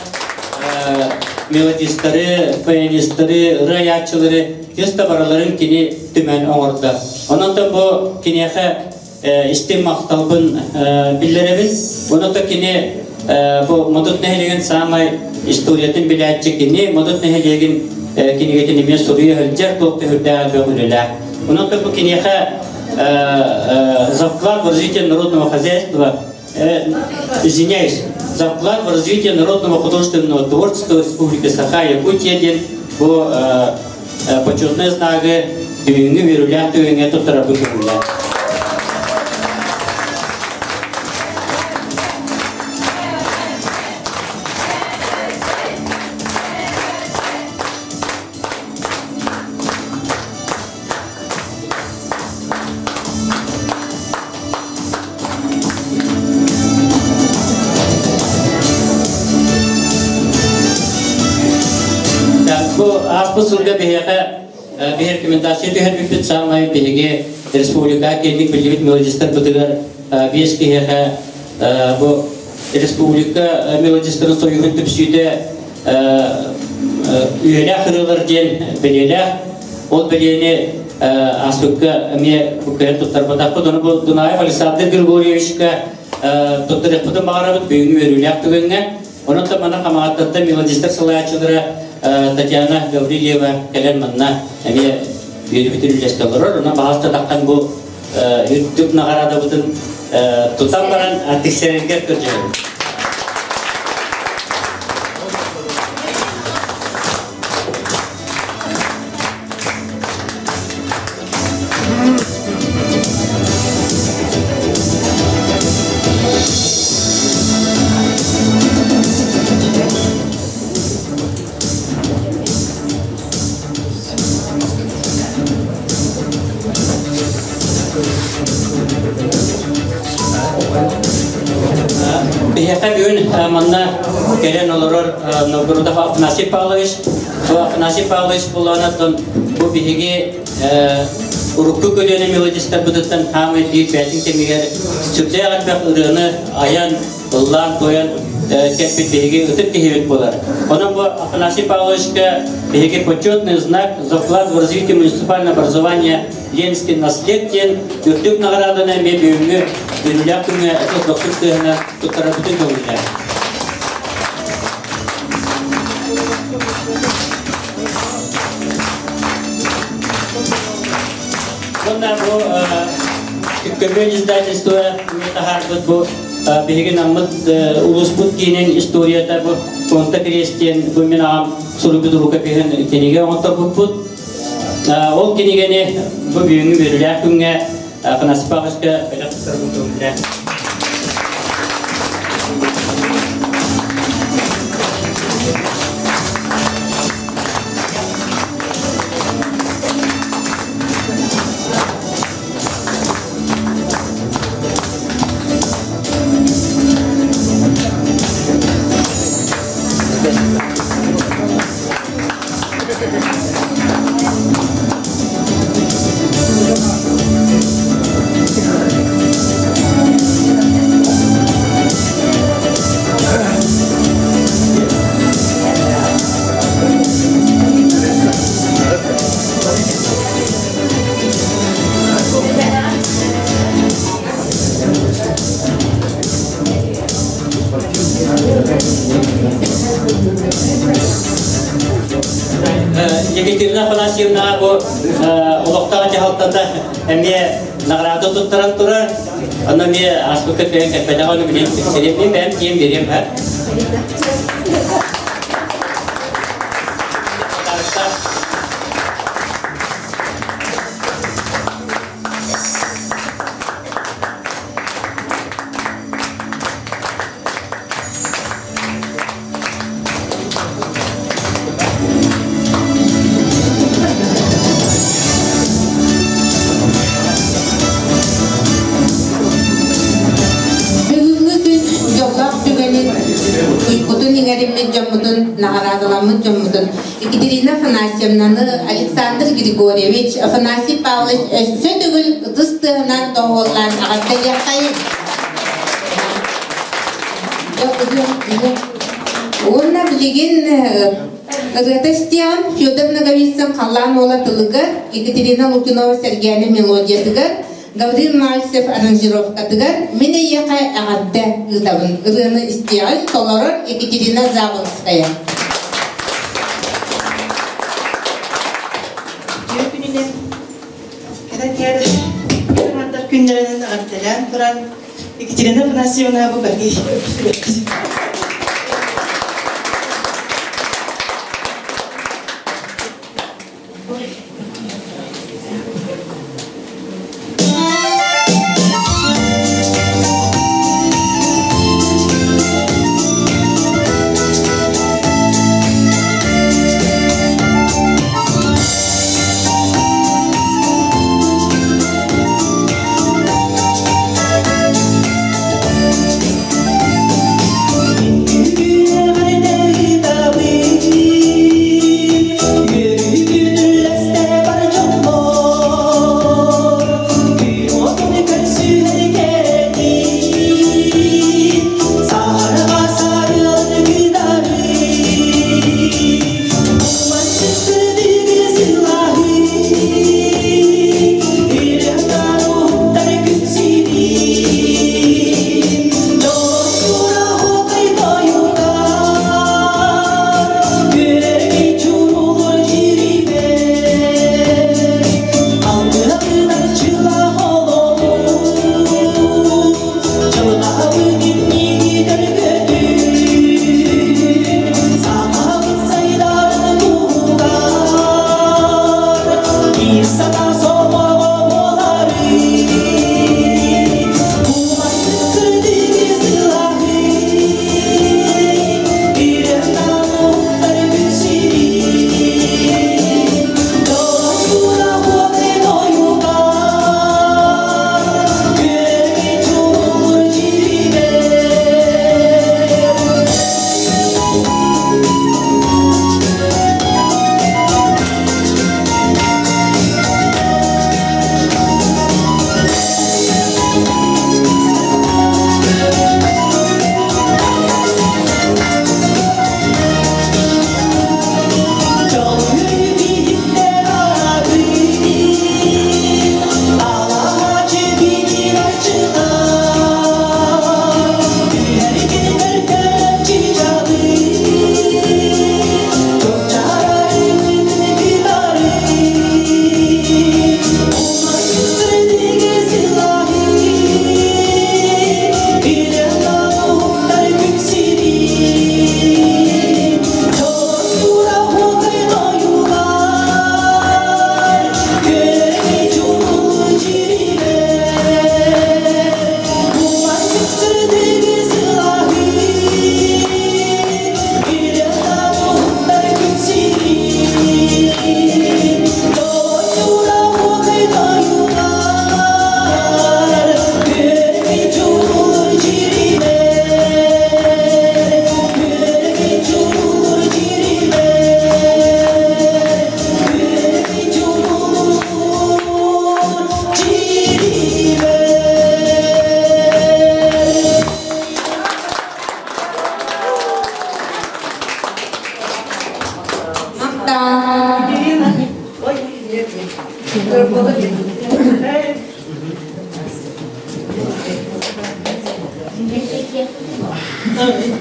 мелодистары, баянистары, ырыа айааччылары тыас да барыларын кини түмэн оҥордо. Онон бу киниэхэ истиҥ махталбын биллэрэбин. Онон кини бу Модут нэһилиэгин саамай историятын билээччи кини Модут нэһилиэгин кинигэтин эмиэ суруйа сылдьар туох төһүрдээх элбэх үлэлээх. Онон бу киниэхэ за вклад в развитие народного хозяйства, извиняюсь, за вклад в развитие народного художественного творчества Республики Саха-Якутия диэн бу почетный знагы бүгүҥҥү үөрүүлээх түгэҥҥэ туттарарбын көҥүллээх. Бу ааспыт сылга биһиэхэ биһи рекомендация түһэрбиппит саамай биһиги республика киэҥник биллибит мелодистарбытыгар биэс киһиэхэ бу республика мелодистарын союһун түмсүүтэ үйэлээх ырыалар диэн бэлиэлээх. Ол бэлиэни ааспыкка эмиэ кыайан туттарбатахпыт. Ону бу Дунаев Александр Григорьевичка туттарыахпытын баҕарабыт бүгүҥҥү үөрүүлээх түгэҥҥэ. Онон манна Хамаҕаттаттан мелодистар салайааччылара Татьяна Гаврильева кэлэн манна эмиэ үөрүүбүтүн үллэстэ олорор. Онон баҕаста таххан бу үрдүк наҕараадабытын тутан баран тиксэрэргэр көрдөһөбүт. Биһиэхэ бүгүн манна кэлэн олорор Новгородов Афанасий Павлович. Бу Афанасий Павлович булаанаттан бу биһиги урукку көлүөнэ мелодистарбытыттан хаамай биир бээтин кэмигэр сүрдээх элбэх ырыаны айан ыллаан туойан кэлбит биһиги ытык киһибит буолар. Онон бу Афанасий Павловичка биһиги почетный знак за вклад в развитие муниципального образования Ленский наслед диэн үрдүк наҕарааданы эмиэ бүгүҥҥү үөрүүлээх күҥҥэ ытыс дохсун тыаһына туттарарбытын көҥүллээх. Уонна бу Көмүөл издательство таһаарбыт бу биһиги наммыт улууспут киинин историята бу Фонта Крест диэн бу мин аҕам суруйбут рукопиһын кинигэ оҥотторбуппут. Ол кинигэни бу бүгүҥҥү үөрүүлээх күҥҥэ Афанасий Павловичка бэлэх туттарбын көҥүллээн. Екатерина Афанасьевнаҕа бу олохтоох дьаһалтата эмиэ наҕараада туттаран турар. Онно эмиэ ааспыкка кыайан кэлбэтэҕэ, ону билин тиксэриэм, бэйэм тиийэн биэриэм һэ. Бүгүҥҥү күн дьоллоох түгэнин уйгутун иҥэриммит дьоммутун, наҕараадаламмыт дьоммутун Екатерина Афанасьевнаны, Александр Григорьевич, Афанасий Павлович өссө төгүл ытыс тыаһынан доҕуһуоллаан эҕэрдэлиэххэйиҥ! Уонна билигин ырыата истиэҕим Федор Ноговицын «Халлаан уола» тылыгар, Екатерина Лукинова «Сэргээни» мелодиятыгар, Гаврил Мальцев аранжировкатыгар «Мин эйиэхэ эҕэрдэ ыытабын» ырыаны истиэҕиҥ, толорор Екатерина Заболоцкая. Үтүө күнүнэн кэрэ кэр күннэринэн эҕэрдэлээн туран Екатерина Афанасьевна бу бэргэй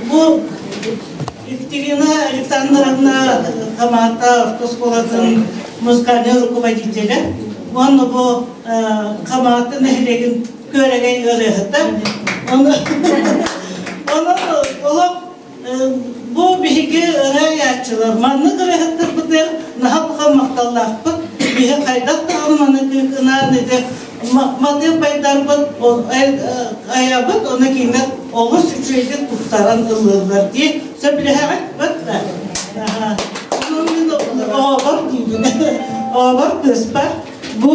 Бу Екатерина Александровна Хамаата орто оскуолатын музыкальнай руководителэ уонна бу Хамаата нэһилиэгин күөрэгэй ырыаһыта. Онон олох бу биһиги ырыа маннык ырыаһыттарбытыгар наһаа улахан махталлаахпыт. Биһи хайдах даҕаны маны кыыкынаан ити матыып айдарбыт айабыт, оны кинилэр олус үчүгэйдик тупсаран ыллыыллар дии. Сөбүлэһэҕит бат да? Онон мин оҕобор диибин. Оҕобор кыыспар бу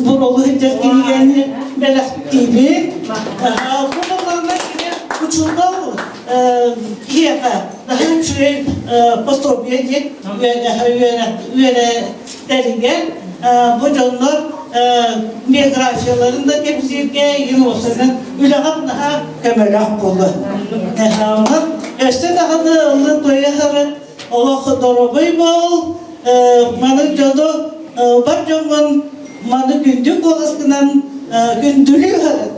буролу сылдьар кинигэни бэлэхтиибин. Бу буоллаҕына кини учуутал киһиэхэ наһаа үчүгэй пособие диэн үөрэтэригэр бу дьоннор биографияларын да кэпсииргэ игин уопсайынан үлэҕэ наһаа көмөлөөх буолуо. Онон өссө даҕаны ыллыы туойа сырыт, олох доруобай буол, маны дьону бар дьоҥҥун маны күндү куоласкынан күндүлүү сырыт.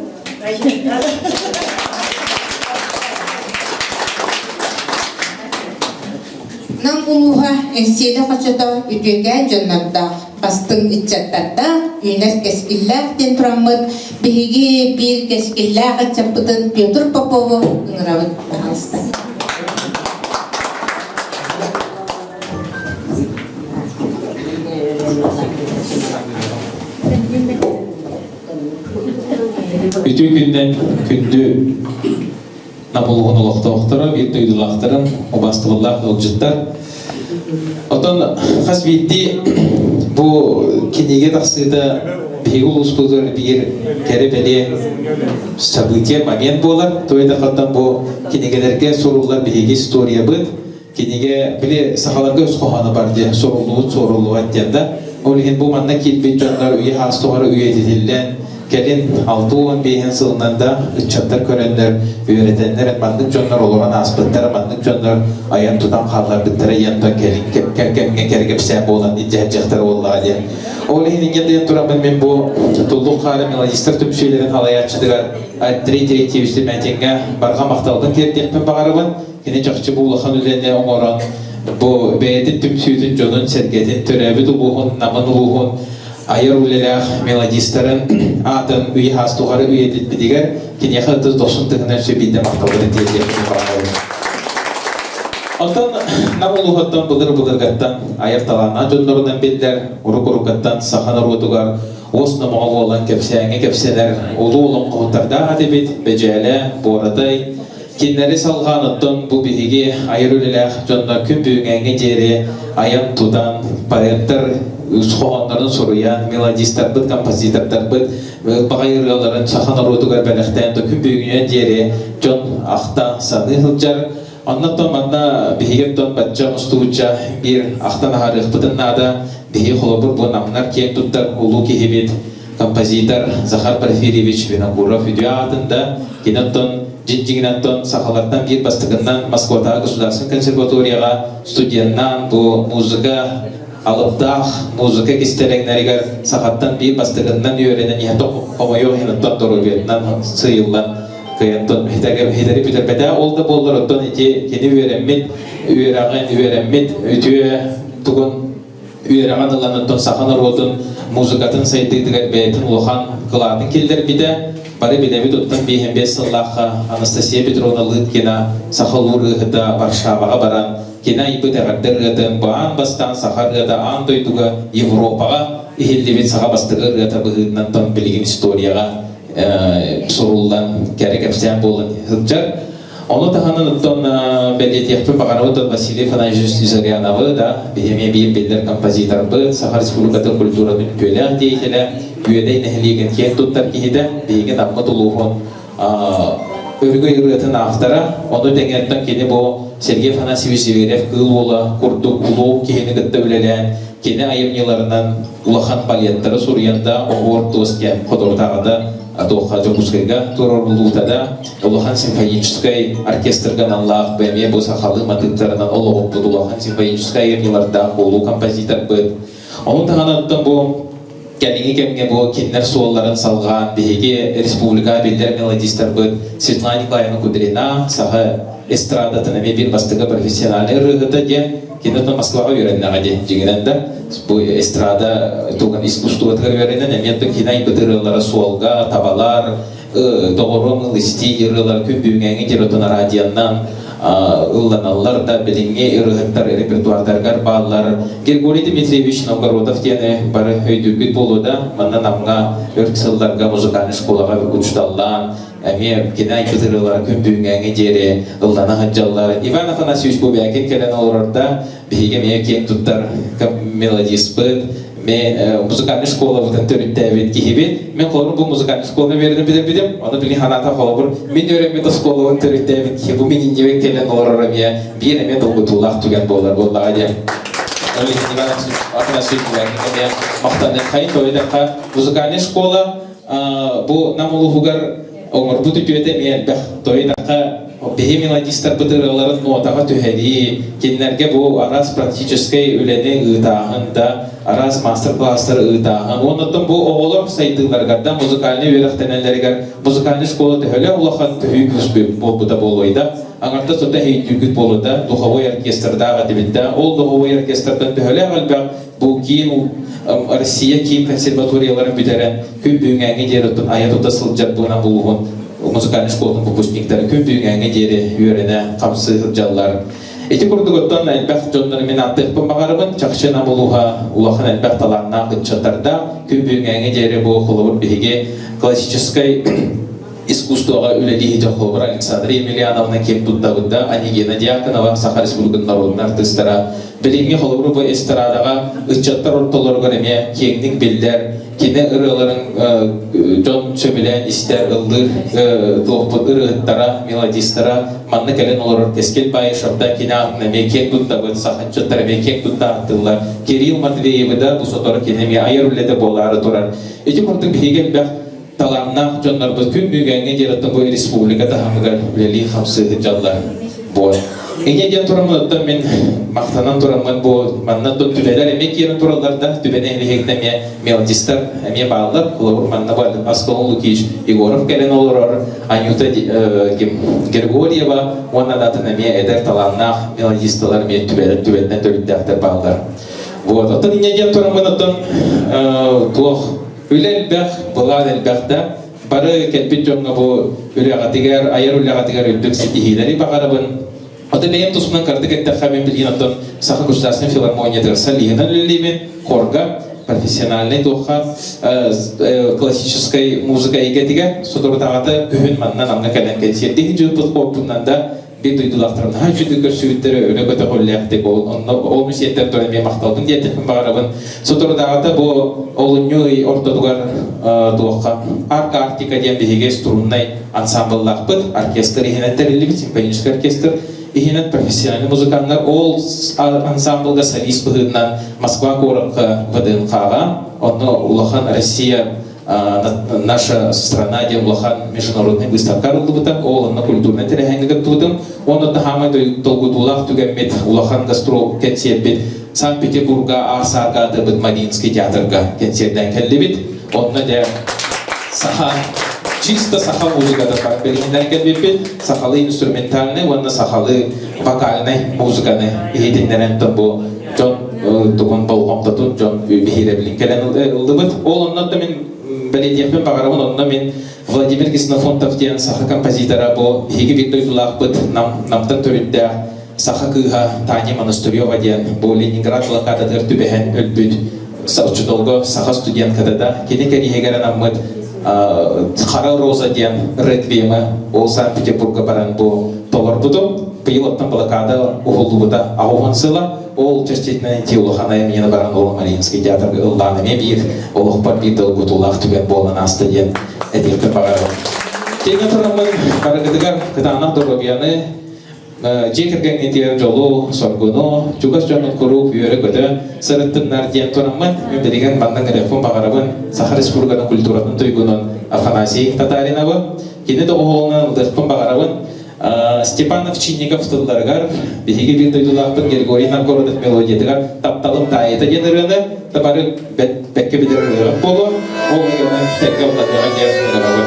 Нам улууһа Эҥсиэли хочото үтүөкээн дьоннордоох, бастыҥ ыччаттардаах, үүнэр кэскиллээх диэн тураммыт, биһиги биир кэскиллээх ыччаппытын Петр Попову ыҥырабыт, пожалуйста. Үтүө күннэн күндү Нам улууһун олохтоохторо, биир дойдулаахтарын, убаастабыллаах ыалдьыттар. Отон хас биирдии бу кинигэ тахсыыта биһиги улууспутугар биир кэрэ-бэлиэ событие, момент буолар. Той да бу кинигэлэргэ суруллар биһиги историябыт, кинигэ били сахаларга өс хоһооно бар диэн суруллубут суоруллубат диэн да ол иһин бу манна киирбит дьоннор үйэ хаас тухары үйэтитиллэн кэлин 65 сылынан да ыччаттар көрөннөр үөрэтэннэр маннык дьоннор олорон ааспыттара маннык дьоннор айан тутан хаалларбыттара диэн кэлин кэмҥэ кэргэпсээн буолан илдьэһдьэхтэр буоллаҕа диэн ол иһин инньэ диэн тураммын мин бу Туллук хаары мелодистар түмсүүлэрин салайааччытыгар Андрей Терентьевич Демятиҥҥа барҕа махталбын тиэрдиэхпин баҕарабын. Кини чахчы бу улахан үлэни оҥорон, бу бэйэтин түмсүүтүн дьонун-сэргэтин, төрөөбүт улууһун, Намын улууһун айар үлэлээх мелодистарын аатын үйэ хаас тухары үйэтиппитигэр киниэхэ ытыс дохсун тыһынан өссө биирдэ махталбытын тиэрдиэхпин баҕарабын. Онтон Нам улууһуттан былыр-былыргаттан айар талааннаах дьоннорунан биллэр, урук-уруккаттан саха норуотугар уос номоҕо буолан кэпсээҥҥэ кэпсэнэр улуу олоҥхоһуттардаах этибит Бэдьээлэ, Буоратай, Кинилэри салҕаан оттон бу биһиги айар үлэлээх дьоннор күн бүгүҥҥэ диэри айан-тутан, поэттар хоһооннорун суруйан, мелодистарбыт, композитордарбыт ылбаҕай ырыаларын саха норуотугар бэлэхтээн да күн бүгүҥҥэ диэри дьон ахта саныы сылдьар. Оннуттан манна биһиги оттон бачча мустубучча биир ахтан аһарыахпытын наада. Биһиги холобур бу намнар киэн туттар улуу киһибит композитор Захар Порфирьевич Винокуров үтүө аатын да, кини оттон дьиҥ-дьиҥинэн оттон сахалартан биир бастакыннан Москватааҕы государственнай консерваторияҕа студеннаан бу музыка алыптаах музыка кистэлэҥнэригэр сахаттан биир бастакыннан үөрэнэн иһэн хомойуох иһин оттон доруобуйатынан сыыйыллан кыайан хитэри бүтэрбэтэ. Ол да буоллар оттон ити кини үөрэммит үөрэҕин үөрэммит үтүө тугун үөрэҕин ылан оттон саха норуотун музыкатын сайдыытыгар бэйэтин улахан кылаатын киллэрбитэ. Бары билэбит оттон 55 сыллаахха Анастасия Петровна Лыткина саха улуу ырыаһыта Варшаваҕа баран кини айбыт эҕэрдэ ырыатын баан бастаан саха ырыата аан дойдуга Европаҕа иһиллибит саха бастакы ырыата быһыытынан тон билигин историяҕа суруллан кэрэ кэпсээн буолан сылдьар. Ону таһынан оттон бэлиэтиэхпин баҕарабыт Василий Афанасьевич Зыряновы да, биһи эмиэ биир биллэр композиторбыт, Саха Республикатын культуратын үтүөлээх деятелэ, Үөдэй нэһилиэгин киэн туттар киһитэ, биһиги Наммыт улууһун өргөй ырыатын автора, ону тэҥэ кини бу Сергей Афанасьевич Зверев Кыыл Уола курдук улуу киһини кытта үлэлээн, кини айымньыларынан улахан балеттары суруйан да оһуор туос диэн хоторутааҕыта туохха Дьокуускайга туруоруллубута да улахан симфоническай оркестрга аналлаах эмиэ бу сахалыы матыыптарынан олоҕурбут улахан симфоническай айымньылардаах буолуу композиторбыт. Ону таһынан бу кэлиҥҥи кэмҥэ бу кинилэр суолларын салҕаан биһиги республика биллэр мелодистарбыт Светлана Николаевна Кудрина саха эстрадатын эмиэ биир бастакы профессиональнай ырыаһыта диэн. Киниттэн Москваҕа үөрэннэҕэ дии, дьиҥинэн да бу эстрада туган искусствотыгар үөрэнэн эмиэ да кини айбыт ырыалара суолга, табалар, доҕоруом ылыстии ырыалар күн бүгүҥҥэ диэри отон радионан ылланаллар да билиҥҥи ырыаһыттар репертуардарыгар бааллар. Григорий Дмитриевич Новгородов диэни бары өйдүүргүт буолуо да, манна Намҥа өр сылларга музыкальнай школаҕа учууталлаан, эмиэ кини айбыт ырыалара күн бүгүҥҥэ диэри ыллана сылдьаллар. Иван Афанасьевич Бубякин кэлэн олорор да, биһиги эмиэ киэн туттар мелодиспыт, музыкальный школабытын төрүттээбит киһибит. Мен холобур бу музыкальный школаны үөрэнэн билэрбитим. Ону билигин ханаата холобур мин үөрэммит оскуолабын төрүттээбит киһи бу мин иннибэр кэлэн олорор эмиэ биир эмиэ долгутуулаах түгэн буолар буоллаҕа диэн. Ол иһин Иван Афанасьевич Бубякин эмиэ махтаныаххайын тоойдохха музыкальный школа бу Нам улууһугар оҥорбут үтүөтэ эмиэ элбэх. Тойдахха биһи мелодистарбыт ырыаларын нуотаҕа түһэрии, кинилэргэ бу араас практическай үлэни ыытааһын да, араас мастер-класстары ыытааһын. Уонна бу оҕолор сайдыыларыгар да музыкальнай үөрэхтэнэллэригэр музыкальнай школа төһөлөөх улахан төһүү күүс буолбута буолуой да, аҥардас тута эһэйдүүргүт буолуо да, духовой оркестрдаах этибит да, ол духовой оркестртан төһөлөөх элбэх бу киин Россия киин консерваторияларын бүтэрэн күн бүгүҥҥэ диэри оттон айа тута сылдьар буонан улууһун музыкальнай школатын выпускниктара күн бүгүҥҥэ диэри үөрэнэ хамсыы сылдьаллар. Ити курдук оттон элбэх дьоннору мин ааттыахпын баҕарабын. Чахчы Нам улууһа улахан элбэх талааннаах ыччаттардаах. Күн бүгүҥҥэ диэри бу холобур биһиги классическай искусствоҕа үлэлии холобур Александра Емельяновна киэн туттабыт да Анигена Дьяконова Саха Республикатын народнай артыыстара билиҥҥи холобур бу эстрадаҕа ыччаттар ортолоругар эмиэ киэҥник биллэр кини ырыаларын дьон сөбүлээн истэр ыллыыр туохпут ырыаһыттара мелодистара манна кэлэн олорор Кэскил Баишевда кини аатын эмиэ киэн туттабыт саха ыччаттара эмиэ киэн тутта ааттыыллар Кирилл Матвеевы да бу сотору кини эмиэ айар үлэтэ буолаары турар ити курдук биһиги элбэх талааннаах дьоннорбут күн бүгүҥҥэ диэри бу республика таһымыгар үлэлии-хамсыы сылдьаллар буол. Инньэ диэн тураммын мин махтанан тураммын бу манна түбэлэр эмиэ киирэн тураллар да түбэни эһиһигин эмиэ мелодистар эмиэ бааллар. Холобур манна бу Аскалон Лукич Егоров кэлэн олорор, Анюта Григорьева уонна датын эмиэ эдэр талааннаах мелодисталар эмиэ түбэлэр түбэтинэн төрүттээхтэр бааллар. Вот, оттон инньэ диэн тураммын оттон туох Үлэ элбэх, былаан элбэх да, бары кэлбит дьоҥҥо бу үлэҕитигэр, айар үлэҕитигэр үрдүк ситиһиилэри баҕарабын. Оттон бэйэм туспунан кыратык эттэххэ, мин билигин оттон Саха государственнай филармониятыгар солиһынан үлэлиибин, хорга, профессиональнай туохха классическай музыка эйгэтигэр соторутааҕыта күһүн манна Намҥа кэлэн кэнсиэрдии сылдьыбыппыт хуорпунан да биир дойдулаахтарым наһаа үчүгэй көрсүбүттэрэ өрө көтөҕүллээхтик ол онно ол мисиэттэр туран эмиэ махталбын диэтихпин баҕарабын соторутааҕыта бу олунньу ый ортотугар туохха Арка Арктика диэн биһиги струннай ансамбллаахпыт оркестр иһинэн тэриллибит симфоническай оркестр иһинэн профессиональный музыканнар ол ансамблга солист быһыытынан Москва куоракка ВДНХ-ҕа онно улахан Россия наша страна диэн улахан международный выставка арыллыбыта. Ол онно культурнай тэрээһиҥҥэ кыттыбытым. Уонна таһаамай долгутуулаах түгэммит улахан гастрол кэнсиэрбит Санкт-Петербурга аар-саарга атырбыт Мариинский театрга кэнсиэрдээн кэллибит. Онно дьэ саха чисто саха музыката бар билиһиннэрэн кэлбиппит. Сахалыы инструментальный уонна сахалыы вокальнай музыканы иһитиннэрэн бу дьон тугун болҕомтотун дьон биһирэбилин кэлэн ыллыбыт. Ол онно да мин бэлиэтиэхпин баҕарабын, онно мин Владимир Ксенофонтов диэн саха композитора бу биһиги биир дойдулаахпыт Нам, Намтан төрүттээх саха кыыһа Таня Монастырева диэн бу Ленинград блокадатыгар түбэһэн өлбүт оччотолго саха студентката да кини кэриэһигэр анаммыт Хара роза диэн реквиемы ол Санкт-Петербурга баран бу толорбутум. Быйыл оттон блокада уһуллубута аҕыс сыла. Ол чэрчитинэн ити улахан айымньыны баран ол Мариинский театрга ыллаан эмиэ биир олохпор биир долгутуулаах түгэн буолан ааста диэн этиэхпин баҕарабын. Киэҥэ тураммын барыгытыгар кытаанах доруобуйаны, дьиэ кэргэҥҥитигэр дьолу, соргуну, чугас дьонун куруук үөрэ-көтө сырыттыннар диэн тураммын, мин билигин манна ыҥырыахпын баҕарабын Саха Республикатын культуратын туйгунун Афанасий Татариновы. Кини доҕуһуолунан ылыахпын баҕарабын. Степан Овчинников тылларыгар биһиги биир дойдулаахпыт Григорий Новгородов мелодиятыгар «Тапталым таайыта» диэн ырыаны да бары бэккэ билэр ырыаҕыт буолуо. Ол ырыаны тэҥҥэ ылланыаҕа диэн ыҥырабын.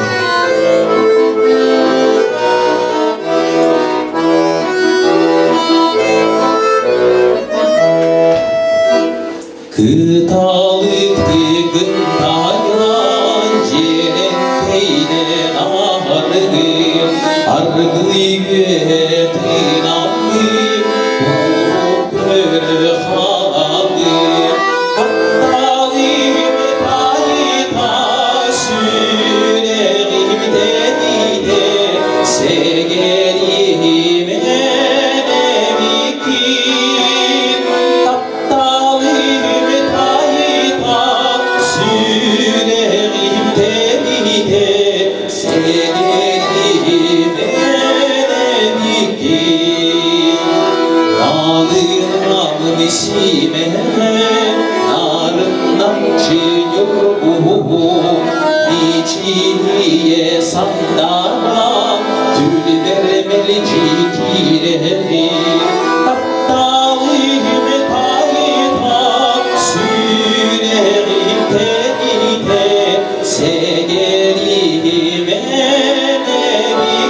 Кыталык тыгын тайан дьиэрэҥкэйдэн аһаргын, аргыый үөһэ тыынаммын, куруук көрө хаалабын. Тапталым тайыта сүрэҕим тэнитэ, сэгэриим энэмикин. Тапталым тайыта сүрэҕим тэнитэ, сэгэриим энэмикин. Налын симэҕэ, нарыннамчы ньургуһун, мичийэ сандара, түлбэр мэлдьи киирэри. Тапталым тайыта, сүрэҕим тэнитэ, сэгэрим энэмикин.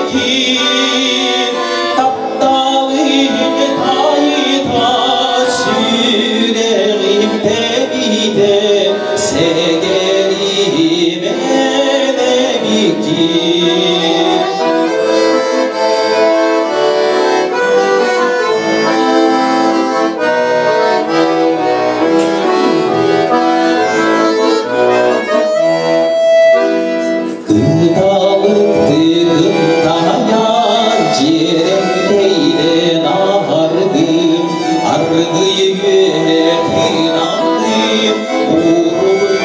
Тапталым тайыта, сүрэҕим тэбитэ, сэгэрим энэмикин. Кыталык тыгын таһайан дьиэрэҥкэйдэн аһардым, аргыый үөһэ тыынардым, уруй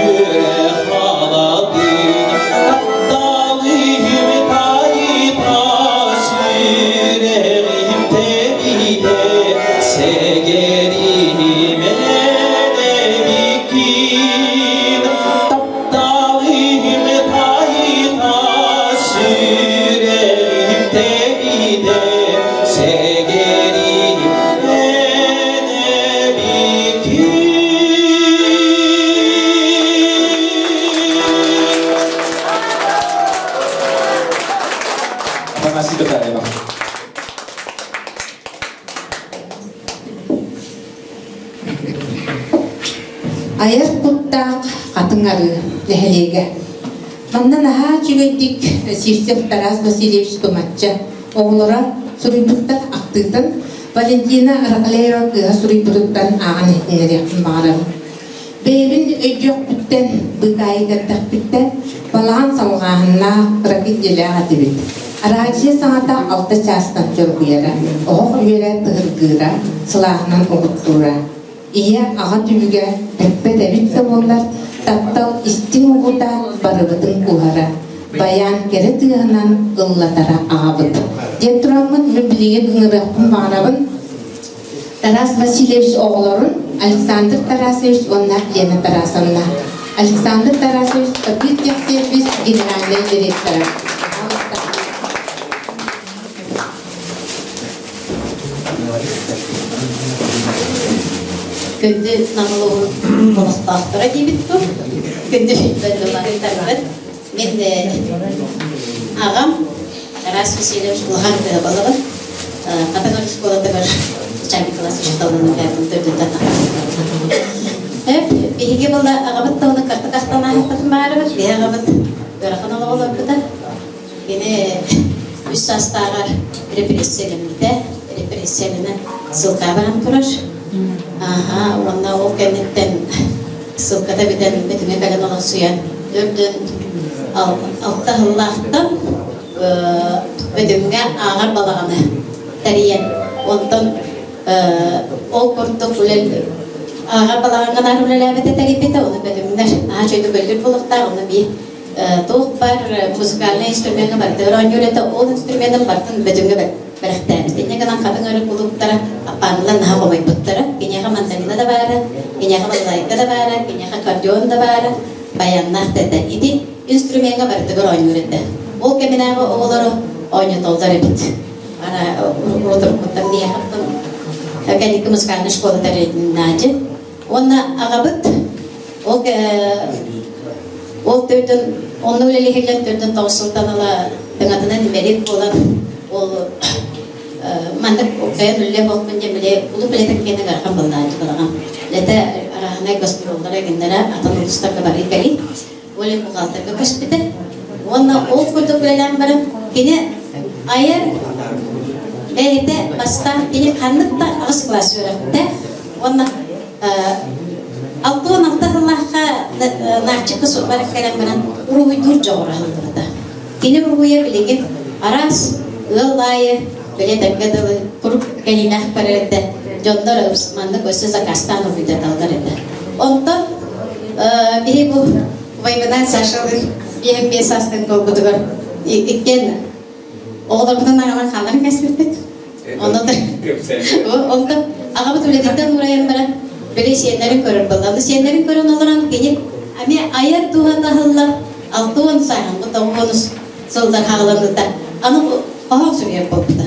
үөрэ халадым. Тапталым тайыта сүрэҕим тэбиитэ, сэгэрим энэмикин. Тапталым тайыта сүрэҕим тэбиитэ, сэгэрим энэмикин. Афанасий Татаева. Айар куттаах Хатыҥ Арыы нэһилиэгэ. Манна наһаа үчүгэйдик Сивцев Тарас Васильевич Тумачча оҕолоро суруйбуттар ахтыытын Валентина Рахлеева кыыһа суруйбутуттан ааҕан иһитиннэриэхпин баҕарабын. Бэйэбин өйдүөхпүттэн, быыкаайыгардахпыттан балаҕан салҕааһыннаах кыракый дьиэлээх этибит. Араадьыйа саҥата алта чаастан чоргуйара, оһох үөрэ тыһыргыыра, сылааһынан угуттуура. Ийэ, аҕа түбүгэ бүппэт эбит да буоллар, таптал истиҥ угута барыбытын кууһара, байаан кэрэ тыаһынан ыллатара аҕабыт. Диэн тураммын мин билигин ыҥырыахпын баҕарабын Тарас Васильевич оҕолорун Александр Тарасович уонна Лена Тарасовна. Александр Тарасович Копир-Техсервис генеральнай директора. Күндү Намыловун олохтоохторо диэбит бу. Күндү дойдуларыттарбыт. Мин аҕам Тарас Васильевич улахан кыһабалабын. Хатыҥыр школатыгар начальник класс учууталынан үлэлээбитин төрдүттэн Эп, биһиги була аҕабыт да оны картык ахтанаахпытын баарыбыт, биһи аҕабыт ыарахан олоҕу олорбута. Кини үс саастааҕар репрессиялэммитэ, репрессиялэнэн ссылкаҕа баран турар. Аха, уонна ол кэнниттэн ссылката бүтэн Бөтүҥэ кэлэн олохсуйан төрдүн алта сыллаахтан Бөтүҥҥэ ааҕар балаҕаны тэрийэн, онтон ол курдук ааҕар балаҕаҥҥа наар үлэлээбитэ тэрийбитэ, ону бөтүҥнэр наһаа үчүгэйдик өллүр буолуохтаах, ону биир туох баар музыкальнай инструмеҥҥа барытыгар оонньуур этэ, ол инструменын барытын Бөтүҥҥэ бэлэхтээбит. Инньэ гынан хатыҥ өрүк кулууптара аппаанылар наһаа хомойбуттара. Киниэхэ мандолина да баара, киниэхэ балалайка да баара, киниэхэ аккордеон да баара, баяннаах да этэ. Ити инструмеҥҥа барытыгар оонньуур этэ. Ол кэминээҕи оҕолору оонньотоллор эбит. Ана урутуруккуттан миэхэттэн кэнники музыкальнай школа тэрилиннаачы. Уонна аҕабыт ол ол төрдүн онно үлэлиһиллэн төрдүн тоҕус сылтан ыла тыҥатынан имэрит буолан ол маннык кайан үллэ буолпун диэн били улуу билэтин кэннин ыарахан буоллааччы балаҕан лэтэ араһын. арааһынай гастроллара гиннэрэ атын улуустарга барыы кэлии. Оля бухгалтерга көспүтэ. Уонна ол курдук үлэлээн баран кини айар бэйэтэ бастаан кини ханнык да аҕыс кылаас үөрэхтээх уонна 66 сыллаахха Наарчыкка суоппар кэлэн баран уруһуйдуур дьоҕура аһыллыбыта. Кини уруһуйа билигин араас ыал аайы бэлиэтэргэ дылы курук кэлиилээх барар этэ. Дьоннор маннык өссө заказтаан уруһуйдаталлар этэ. Онтон биһи бу убайбынаан Сашалыын 55 саастан буолбутугар иккиэн оҕолорбутун аҕалан хаалларан кэспиппит. Онтон аҕабыт үлэтиттэн уурайан баран били сиэннэрин көрөр буолла. Аны сиэннэрин көрөн олорон кини эмиэ айар дууһата аһыллар 60 сааһын бу 90 сыллар хааланыта аны хоһоон суруйар буолбута.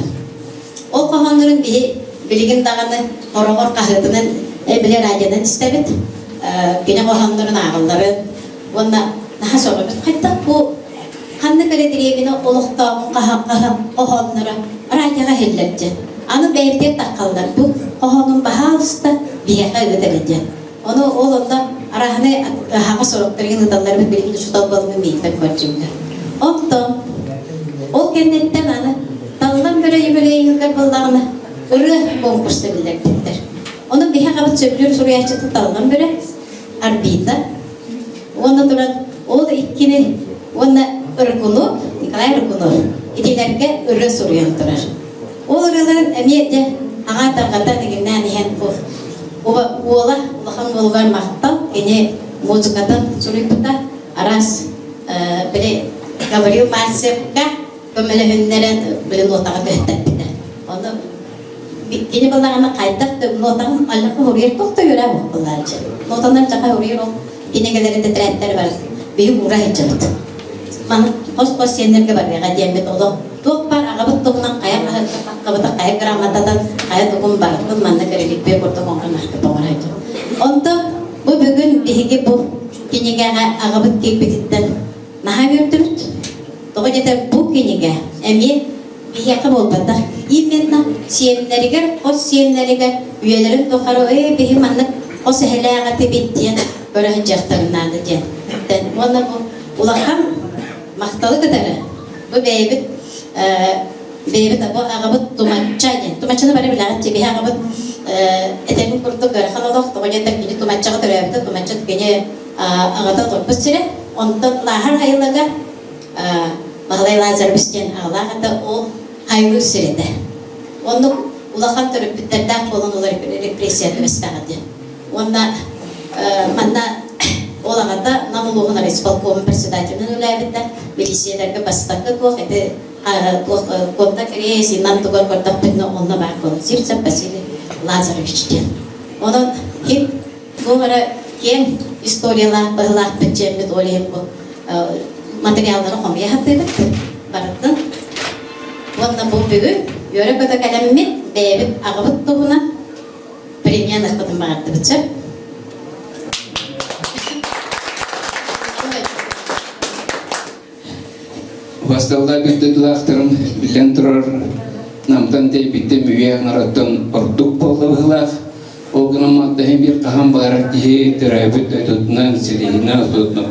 Ол хоһооннорун биһи билигин даҕаны хороҕор хаһыатынан били радионан истэбит. Кини хоһооннорун ааҕалларын уонна наһаа сөҕөбүт. Хайдах бу ханнык эрэ дэриэбинэ олохтооҕун хоһоонноро радиоҕа иһиллэр диэн. Аны бэйэбитигэр таххаллар бу хоһоонун баһаалыста биһиэхэ ыыт эрэ диэн. Ону ол онно арааһынай аһаҕас сороктарыгын ыыталларбыт билигин учуутал буолбун бииртэн көрдүмнэр. Онтон ол кэнниттэн аны таллан бөрө юбилейыгар буоллаҕына ырыа конкурса биллэрбиттэр. Ону биһи аҕабыт сөбүлүүр суруйааччыта Таллан Бөрө, Арбита уонна туран ол иккини уонна Рыкунов, Николай Рыкунов итилэргэ ырыа суруйан турар. Ол ырыаларын эмиэ дьэ аҕа тарҕата дигиннээн иһэн бу уола улахан уолугар махтал кини музыкатын суруйбута араас били Гаврил Мальцевка көмөлөһүннэрэн били нотаҕа көһүтэрбитэ. Ону кини балаҕана хайдах да нотаҕын аллаха хоруйар туох да үөрэ буоллааччы. Нотанар жаха хоруйар ол кинигэлэри тэтэрээттэр бар биһи уура сылдьабыт. Маны хос-хос сиэннэргэ барыаҕа диэммит олох туох баар аҕабыт туһунан хайа хаһыакка хаххабыта хайа грамотатан хайа тугун барытын манна реликвия курдук оҥорон ахтып оҥоро Онтон бу бүгүн биһиги бу кинигэҕэ аҕабыт киирбититтэн наһаа үөрдүбүт. Тоҕо диэтэр бу кинигэ эмиэ биһиэхэ буолбатах. Именно сиэннэригэр, хос сиэннэригэр үйэлэрин тухары ээ биһи маннык хос эһэлээх этибит диэн көрө сылдьыахтарын наада диэн. Уонна бу улахан махталы кытары бу бэйэбит бэйэбит бу аҕабыт Тумачча диэн. Тумаччаны бары билэҕит биһи аҕабыт этэрин курдук ыарахан олох тоҕо диэтэр кини Тумаччаҕа төрөөбүтэ Тумачча кини аҕата олорбут сирэ. Онтон Лааһар Хайылага Баһылай Лазаревич диэн аҕалаах этэ, ол хайлыыр сир этэ. Оннук улахан төрөппүттэрдээх буолан олор репрессия түбэстэҕэ диэн. Уонна манна ол аҕата Нам улууһун райисполкомун председателинэн үлээбитэ, милициялэргэ бастакы туох ити туох Конта Креси Нам тугар көрдөхпүтүнэ онно баар буолан Сивцев Василий Лазаревич диэн. Онон ким туох эрэ киэҥ историялаах быһылаахпыт дьиэммит ол иһин бу материаллары хомуйа сатыыбыт барытын. Уонна бу бүгүн үөрэ-көтө кэлэммит бэйэбит аҕабыт туһунан премияныахпытын баҕардыбыт сөп. Басталлаах дойдулаахтарым биллэн турар Намтан тэйбиттэн үйэ аҥараттан ордук буолла быһыылаах. Ол гынан маттаһын биир хаһан баҕарар киһи төрөөбүт дойдутунан, силиһинэн,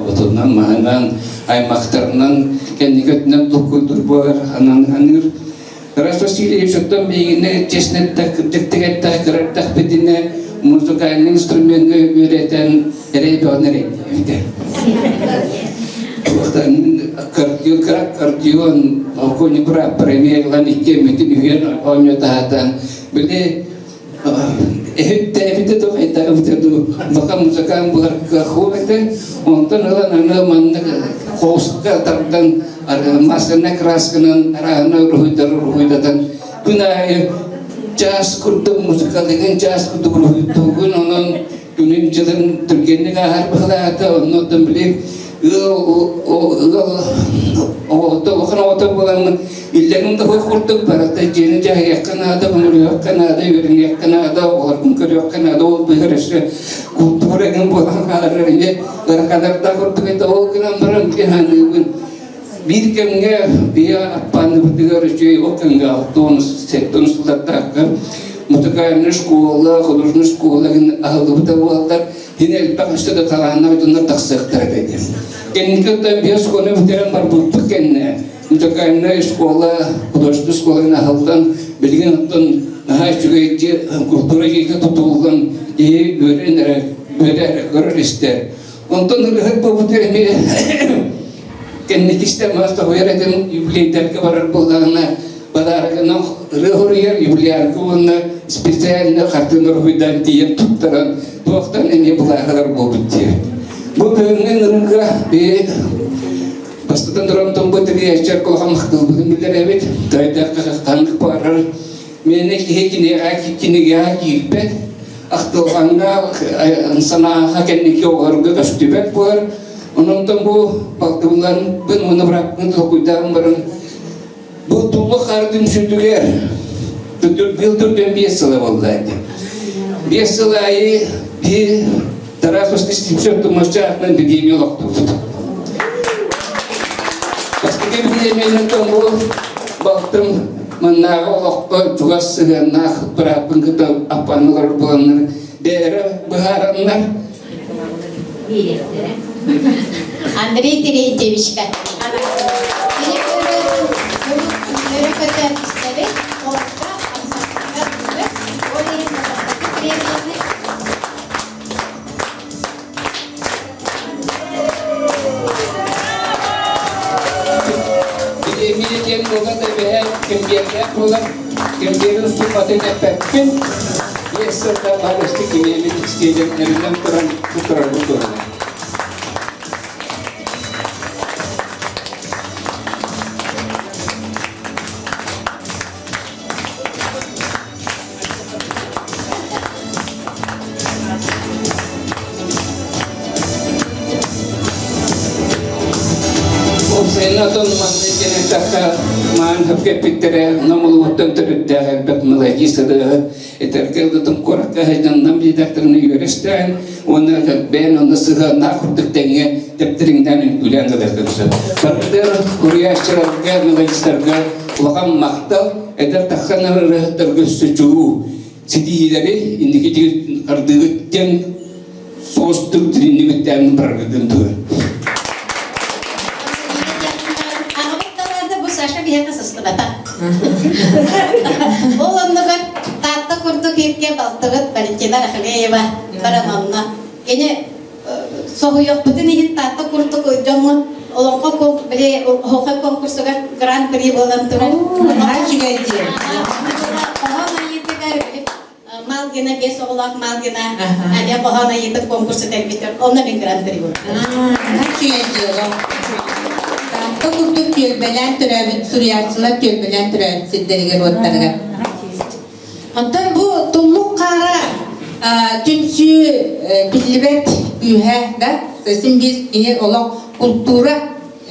отунан, маһынан, аймахтарынан кэнники өттүнэн толкуйдуур буолар, аныыр. Тарас Васильевич оттон миигинэ честно кырдьыктык эттээх кырардахпытына музыкальный инструмеҥҥа үөрэтэн эрэй бөҕөнү эрэйдиэбитэ. Кыра аккордеон, полковник премия ылан иккиэммитин үһүөн оонньотаатан били эһиттээбитэ да хайдаабыта дуу бака музыкант буларга хуох этэ онтон ылан аны маннык холстка тардан масляная красканан арааһына уруһуйдары уруһуйдатан күн аайы чаас курдук музыкалыгын чаас курдук уруһуйдуугун онон күнүн дьылын түргэнник ааһар быһылаата оннуттан били ыал оҕото улахан оҕото буоламмын иллэҥим да курдук барыта дьиэни дьаһайыахха наада хомуруйуохха наада үөрэниэххэ наада оҕолоргун көрүөххэ наада ол быыһар өссө култуура эҥин буолан хаалар эмиэ ыараханардаах курдук этэ ол гынан баран ханыыбын биир кэмҥэ биһи аппаанныбытыгар үчүгэй ол кэмҥэ 60 сыллардаахха музыкальная школа художественная школа аһыллыбыта буолаллар. Кини элбэх өссө да талааннаах дьоннор тахсыахтара этэ диэн. Кэнники оттон биэс оскуоланы бүтэрэн барбыппыт кэннэ музыкальная школа, художественная школа аһыллан, билигин оттон наһаа үчүгэй культура дьиэтэ тутуллан, киһи үөрэн эрэ, үөрэ эрэ көрөр истэр. Онтон ырыһыт буолбут эмиэ кэнники истэр мас тоһуйар этим юбилейдарга барар буоллаҕына подарогынан ырыа хоруйар юбилярка уонна специально хартыына уруһуйдаан тиийэн туттаран туохтан эмиэ былааһылар буолбут диэбит. Бу бүгүҥҥү ырыга би бастатан туран бу тэрийээччилэр улахан махталбытын биллэрэбит. Тайдахха ханнык баарар миэнэ киһи кинигэҕэ кинигэҕэ киирбэт ахтылҕаҥҥа санааҕа кэнники оҕолорго көстүбэт буолар. Онон бу балтыбыларбын уонна бырааппын толкуйдаан баран Бу туллук хаар түмсүүтүгэр быйыл түрдүөн биэс сыла буолла ити. Биэс сыл аайы биир Тарас Воскресенцев Тумасча аатынан бириэмийэ олохтуубут. Бастакы бириэмийэнэн бу балтым маннааҕы олоххо чугас сыһыаннаах бырааппын кытта аппаан олорор буоланнар бэйэлэрэ быһаараннар Андрей Терентьевичка. Кини өрө көтө истэбит, олохто ансамбльга ол иһин бастакы премияны Бириэмийэ диэн буолан эбэһэ кэмбиэрдээх буолан кэмбиэрин уступпатын эппэппин. Биэс сылга барысты киниэбит истиэдьэннэринэн туран турарбыт туһунан. Уопсайынан манна диэн эттэххэ, маан хөпкө эппиттэрэ Нам улууһуттан төрүттээх элбэх мелодист ырыаһыт этэргэ ылытым куоракка сылдьан Нам редакторын үөрэстээн уонна бэйэн онно сыһыаннаах курдук тэҥҥэ тэптэриҥнээн үҥкүүлээн ылыахтарын сөп. Барытыгар суруйааччыларга, мелодистарга улахан махтал, эдэр тахсан ырыаһыттарга өссө чулуу ситиһиилэри инники хардыыгыт диэн соҕустук тириннибиттээн бараргытын туһун. Аҕабыт талаана бу Саша биһиэхэ сыстыбата. Ол оннугар Таатта курдук иргэ балтыбыт Валентина Рахлеева баран онно. Кини соһуйуохпутун иһин Таатта курдук дьоҥҥо олоҥхо били оһуохай конкурсугар гран-при буолан турар. Наһаа үчүгэй диэн. Хоһоон айыытыгар Малгина, биэс оҕолоох Малгина, эмиэ хоһоон айыытын конкурсу тэрбиттэр. Онно мин гран-при буолбутум. Наһаа үчүгэй дьыала. Таатта курдук түөлбэлээн төрөөбүт суруйааччылар түөлбэлээн төрөөбүт сирдэригэр-уоттарыгар. Онтон бу туллук хаара түмсүү биллибэт күүһэ да, син биир кини олох култуура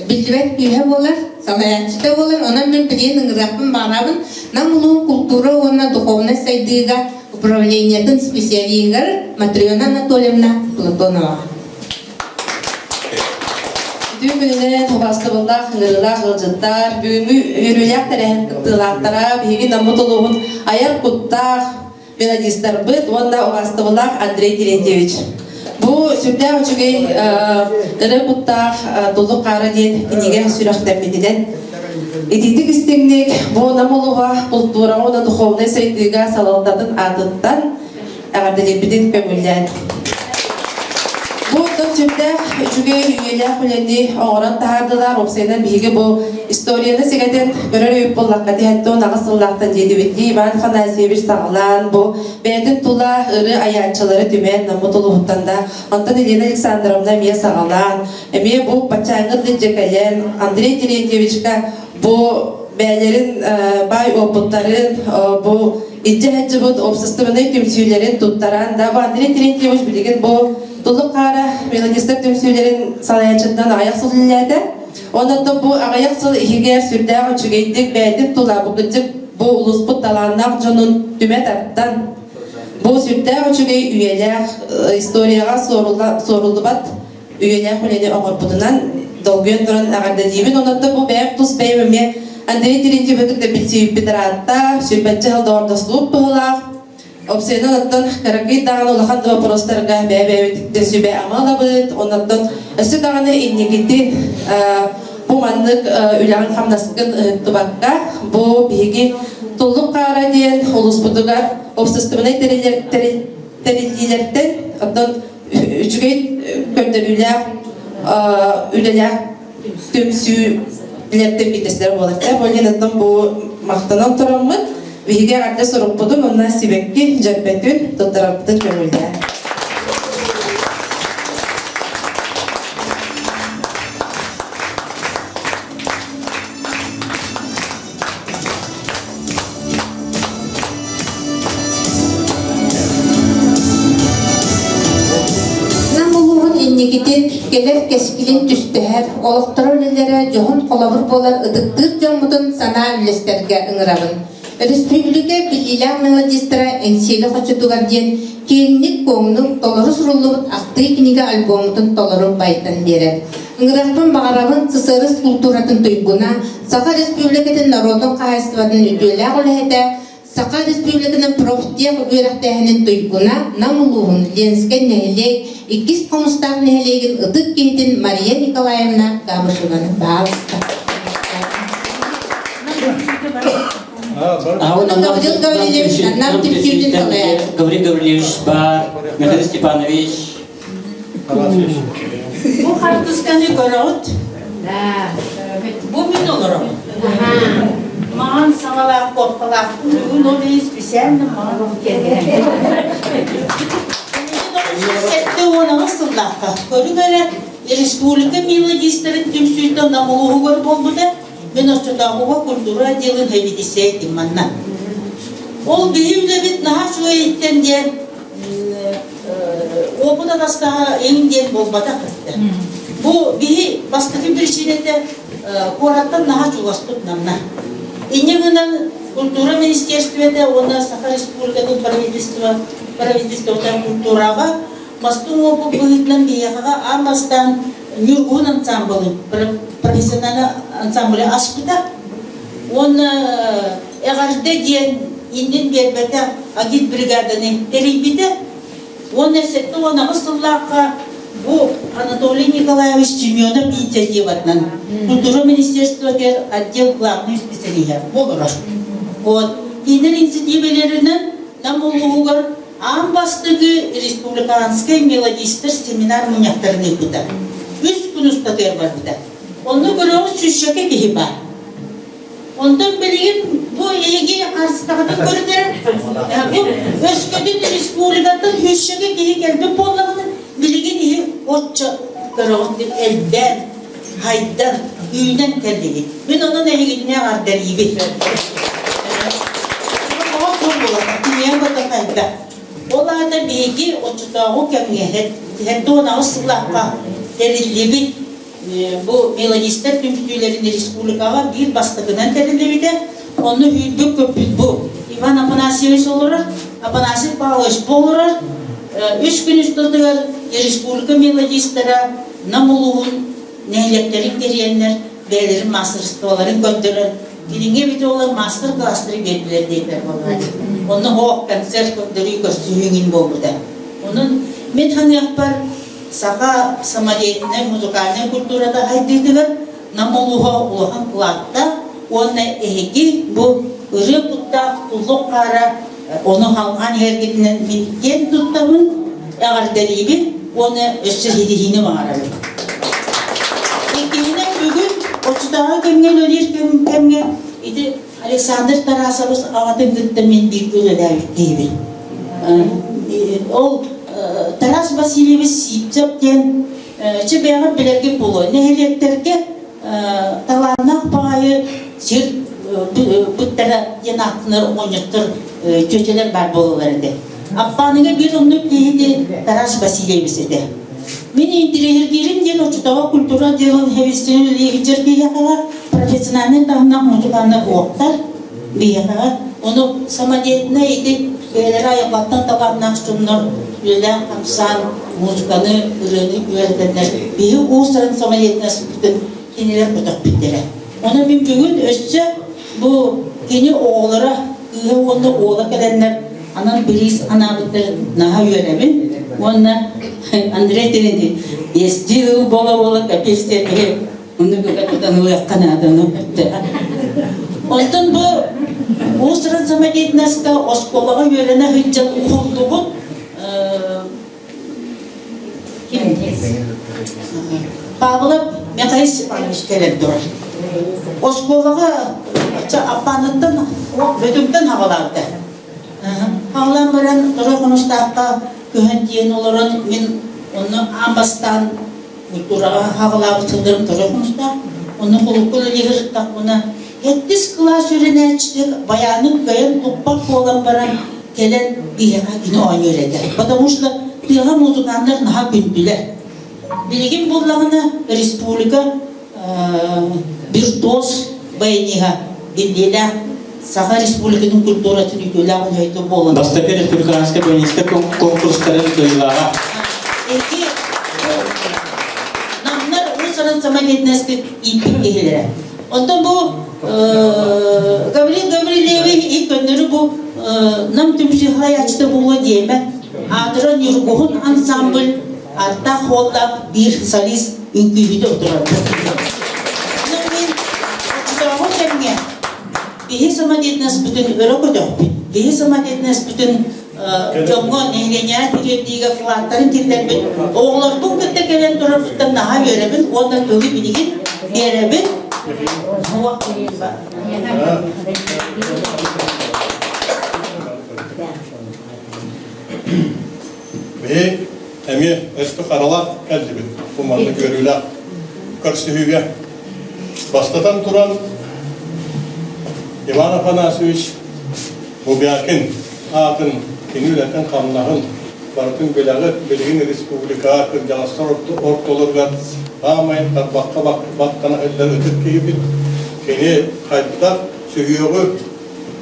биллибэт күүһэ буолар, салайааччыта буолар. Онон мин билигин ыҥырыахпын баҕарабын Нам улууһун култуура уонна духовнай сайдыыга управлениетын специалиһыгар Матрена Анатольевна Платонова. Бүтүн күнүнэн убаастабыллаах ыҥырыылаах ыалдьыттар, бүгүҥҥү үөрүүлээх тэрээһин кыттыылаахтара биһиги Наммыт улууһун айар куттаах мелодистарбыт уонна убаастабыллаах Андрей Терентьевич. Бу сүрдээх үчүгэй ырыа куттаах Туллук хаара диэн кинигэ сүрэхтэммитинэн итиитик истиҥник бу Нам улууһа култуураҕа уонна духовнай сайдыыга салалтатын аатыттан эҕэрдэлиирбитин көҥүллээн. Бу оттон сүрдээх үчүгэй үйэлээх үлэни оҥорон таһаардылар. Уопсайынан биһиги бу историяны сигэтэн көрөр өйүп буоллахха тиһэттэн аҕыс сыллаахтан диэтибит Иван Афанасьевич саҕалаан бу бэйэтин тула ыры айааччылары түмэн Наммыт улууһуттан да онтон Елена Александровна эмиэ саҕалаан эмиэ бу баччааҥҥы дьэ кэлэн Андрей Терентьевичка бу бэйэлэрин баай уопуттарын бу илдьэ сылдьыбыт уопсастыбаннай түмсүүлэрин туттаран да бу Андрей Терентьевич билигин бу Туллук хаара мелодистар түмсүүлэрин салайааччытынан аҕыйах сыл үлэлээтэ. Онон бу аҕыйах сыл иһигэр сүрдээх үчүгэйдик бэйэтин тула бу кырдьык бу улууспут талааннаах дьонун түмэ тардан бу сүрдээх үчүгэй үйэлээх историяҕа суоруллубат үйэлээх үлэни оҥорбутунан долгуйан туран эҕэрдэлиибин. Онон да бу бэйэм тус бэйэм эмиэ Андрей Терентьевы кытта билсибиппит ыраатта, сүүрбэччэ сыл доҕордослубут быһыылаах. Опсуйанан оттон кыракый даҕаны улахан да вопростарга бэйэ-бэйэбититтэн сүбэ-ама ылабыт. Оннуттан өссө даҕаны инникитин бу маннык үлэҕин-хамнаскын ыһыктыбакка, бу биһиги Туллук хаара диэн улууспутугар уопсастыбаннай тэриллиилэртэн оттон үчүгэй көрдөрүүлээх үлэлээх түмсүүлэртэн биирдэстэрэ буолар. Ол иһин оттон бу махтанан тураммыт биһиги эҕэрдэ сурукпутун уонна сибэкки дьөрбөтүн туттарарбытын көҥүллээн. Нам улууһун инникитин кэлэр кэскилин түстэһэр, олохторо үлэлэрэ дьоһун холобур буолар ытыктыыр дьоммутун санаа үллэстэргэ ыҥырабын. Өрөспүүбүлүкэ биллиилээх мелодистара Эҥсиэли хочотугар диэн киэҥник-куоҥнук толору суруллубут ахтыы кинигэ альбоммутун толору байытан биэрэр. Ыҥырыахпын баҕарабын СССР култууратын туйгуна, Саха Республикатын норуотун хаһаайыстыбатын үтүөлээх үлэһитэ, Саха Республикатын профтех үөрэхтээһинин туйгуна, Нам улууһун Ленскэй нэһилиэк иккис Хомустаах нэһилиэгин ытык киһитин Мария Николаевна Габышеваны баалыста. Гаврил Гаврильевич Нам түмсүүтүн салайар. Гаврил Гаврильевич бар, Михаил Степанович. Бу хартысканы көрөҕүт? Бу мин олоробун. Маҕан саҥалаах куоппалаах бүгүн ол иһин специально маҕан 78 сыллаахха көрүҥ эрэ республика мелодистарын түмсүүтэ Нам улууһугар буолбута. Мин оччотооҕуга культура отделын сэбиэдиссэйэ этим манна. Ол биһи үлэбит наһаа үчүгэйиттэн диэн опыт атастаһа иҥ диэн буолбатах этэ. Бу биһи бастакы причинэтэ куораттан наһаа чугаспыт намна. Инньэ гынан культура министерствота уонна Саха Республикатын правительство правительствота культураҕа бастыҥ опыт быһыытынан биһиэхэҕэ аан бастаан Ньургуһун ансамблы профессиональный ансамблы аспыта. Уонна эҕэрдэ диэн иннин биэрбэтэх агитбригаданы тэрийбитэ. Уонна 78 сыллаахха бу Анатолий Николаевич Семенов инициативатынан культура министерствотыгар отдел главный специалиһа буолар. Вот. Кинилэр инициативаларынан Нам улууһугар аан бастакы республиканскай мелодистар семинар мунньахтарын ыыппыта. Үс күн устатыгар барбыта. Онно көрөҕүт сүүсчэкэ киһи баар. Онтон билигин бу эһиги харыстаҕытын көрүнэр, бу өскөтүн республикаттан сүүсчэкэ киһи кэлбит буоллаҕына, билигин иһи оччо көрөҕүт элбээн, хайдан, үүнэн кэллигит. Мин онон эһигиннээх ардалиибин. Ол аата биһиги оччотооҕу кэмҥэ 78 сыллаахха тэриллибит Бу мелодистар түмсүүлэрин республикаҕа биир бастакынан тэриллибитэ. Онно сүүрбүт-көппүт бу Иван Афанасьевич олорор, Афанасий Павлович бу олорор. Үс күн устатыгар республика мелодистара Нам улууһун нэһилиэктэрин кэрийэннэр бэйэлэрин маастарыстыбаларын көрдөрөн, билиҥҥи эбитэ олор маастар-класстары биэрдилэр диэтилэр буоллаҕа. Онно һоох концерт көрдөрүү көрсүһүү иҥин буолбута. Онон мин саныахпар Саха самодеятельнай музыкальнай культурата сайдыытыгар Нам улууһа улахан кылаатта уонна эһиги бу ырыа куттаах туллук хаара ону халҕаан иһэргитинэн мин киэн туттабын, эҕэрдэлиибин уонна өссө ситиһиини баҕарабын. Иккиһинэн бүгүн оччотооҕу кэмҥэ үлэлиир кэмҥэ ити Александр Тарасович аҕатын кытта мин бииргэ үлэлээбит киһибин. Ол Тарас Васильевич Сивцев диэн чэ бэйэҕит билэргит буолуо нэһилиэктэргэ талааннаах баҕайы сир быттара диэн ааттанар оҕонньоттор чүөчэлэр баар буолаллар этэ. Аппааныга биир оннук киһити Тарас Васильевич этэ. Мин интириэһиргиирим диэн оччотооҕу культура отделын хэбистэрин үлэлиир киһиэхэҕэ профессиональнай таһымнаах музыканнар уоттар биһиэхэҕэ ону самодеятельнай ити бэйэлэрэ айылҕаттан талааннаах дьоннор үлэлээн-хамсаан музыканы, ырыаны үөрэтэннэр биһи уус-уран самодеятельностьпытын кинилэр көтөхпүттэрэ. Ону мин бүгүн өссө бу кини оҕолоро кыыһа уонна уола кэлэннэр. Анал бириис анаабыттар наһаа үөрэбин. Уонна Андрей Терентьевич биэстии ыл буола-буола капец диэн киһи Ону тутан ылыахха наада, ону Онтон бу уус-уран самодеятельноска оскуолаҕа үөрэнэ сылдьан уһуллубут Павлов Михаил Степанович кэлэн турар. Оскуолаҕа Аппааныттан Бөтүҥтэн хаҕалаабыта. Хаҕалаан баран Торо Хонустаахха көһөн тиийэн олорон мин онно аан бастаан культураҕа хаҕалаабыт сылларым торо хомустаах. Онно холукка үлэлии сырыттахпына, сэттис кылаас үөрэнээччитэ байаанын кыайан туппат буолан баран кэлэн биһиэхэ кини оонньуур этэ. Потому что тыаҕа музыканнар наһаа күндүлэр. Билигин буоллаҕына республика виртуоз баяниһа биллиилээх Саха Республикатын культуратын үтүөлээх үлэһитэ буолан Бастакы республиканскай баянистар конкурстарын кыайыылааҕа. Ити намнар уус-уран самодеятельносты ииппит киһилэрэ. Оттон бу Гаврил Гаврильевич и көннөрү бу Нам түмсүү салайааччыта буолуо диэмэ. Аатыран Ньургуһун ансамбль аттаах хуоллаах биир солист үҥкүүһүтэ утурар. Мин оччотооҕу кэмҥэ Киһи самодеятельноспутун өрө көтөхпүт, киһи самодеятельноспутун дьоҥҥо нэһилиэнньэҕэ тириэрдиигэ кылааттарын киллэрбит оҕолорбун кытта кэлэн турарбыттан наһаа үөрэбин уонна тылы билигин биэрэбин. Биһи эмиэ өстө харалаах кэллибит бу маннык үөрүүлээх көрсүһүүгэ. Бастатан туран, Иван Афанасьевич Бубякин аатын, кини үлэтин-хамнаһын барытын билэҕит, билигин республикаҕа кырдьаҕастар ортолоругар аамай тарбахха баттана сылдьар ытык киһибит. Кини хайдах сүһүөҕү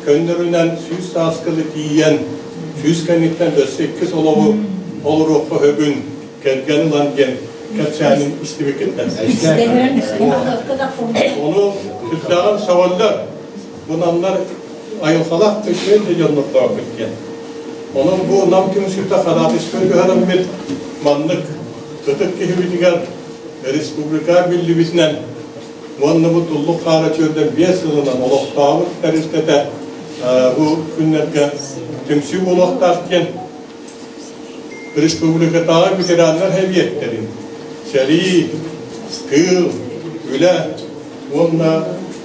көннөрүнэн 100 сааскылы тиийэн, 100 кэнниттэн өссө иккис олоҕу олоруохха сөбүн кэргэн ылан диэн кэпсээнин истибиккиттэн. Ону сүрдээҕин сөҕөллөр. Бунаннар айылҕалаах үчүгэй да дьоннордоохпут диэн. Онон бу Нам түмсүүтэ хараатыспын түһэрэммит маннык ытык киһибитигэр республика биллибитинэн уонна бу Туллук хаара чүөрдэн 5 сылынан олохтообут тэрилтэтэ бу күннэргэ түмсүү буолуохтаах диэн Республикатааҕы ветераннар сэбиэттэрин сэрии, тыыл, үлэ уонна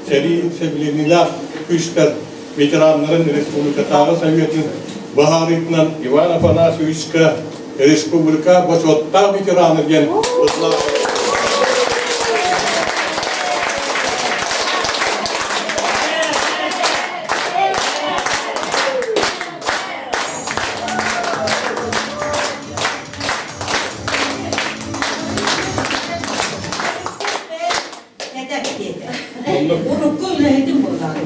сэрии сэбилэниилээх күүстэр ветераннарын республикатааҕы советын быһаарыытынан Иван Афанасьевичка республика бочуоттаах ветерана диэн Урукку үлэһитим буоллаҕа.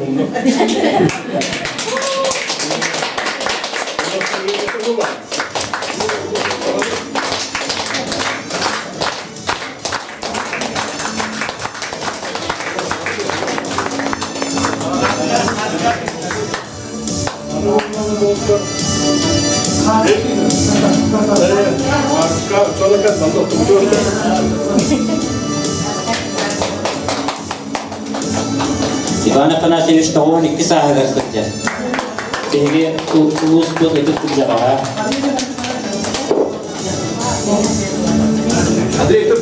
Иван Афанасьевич 92 сааһыгар сылдьар. Биһиги улууспут ытык кырдьаҕаһа. Андрей, тут.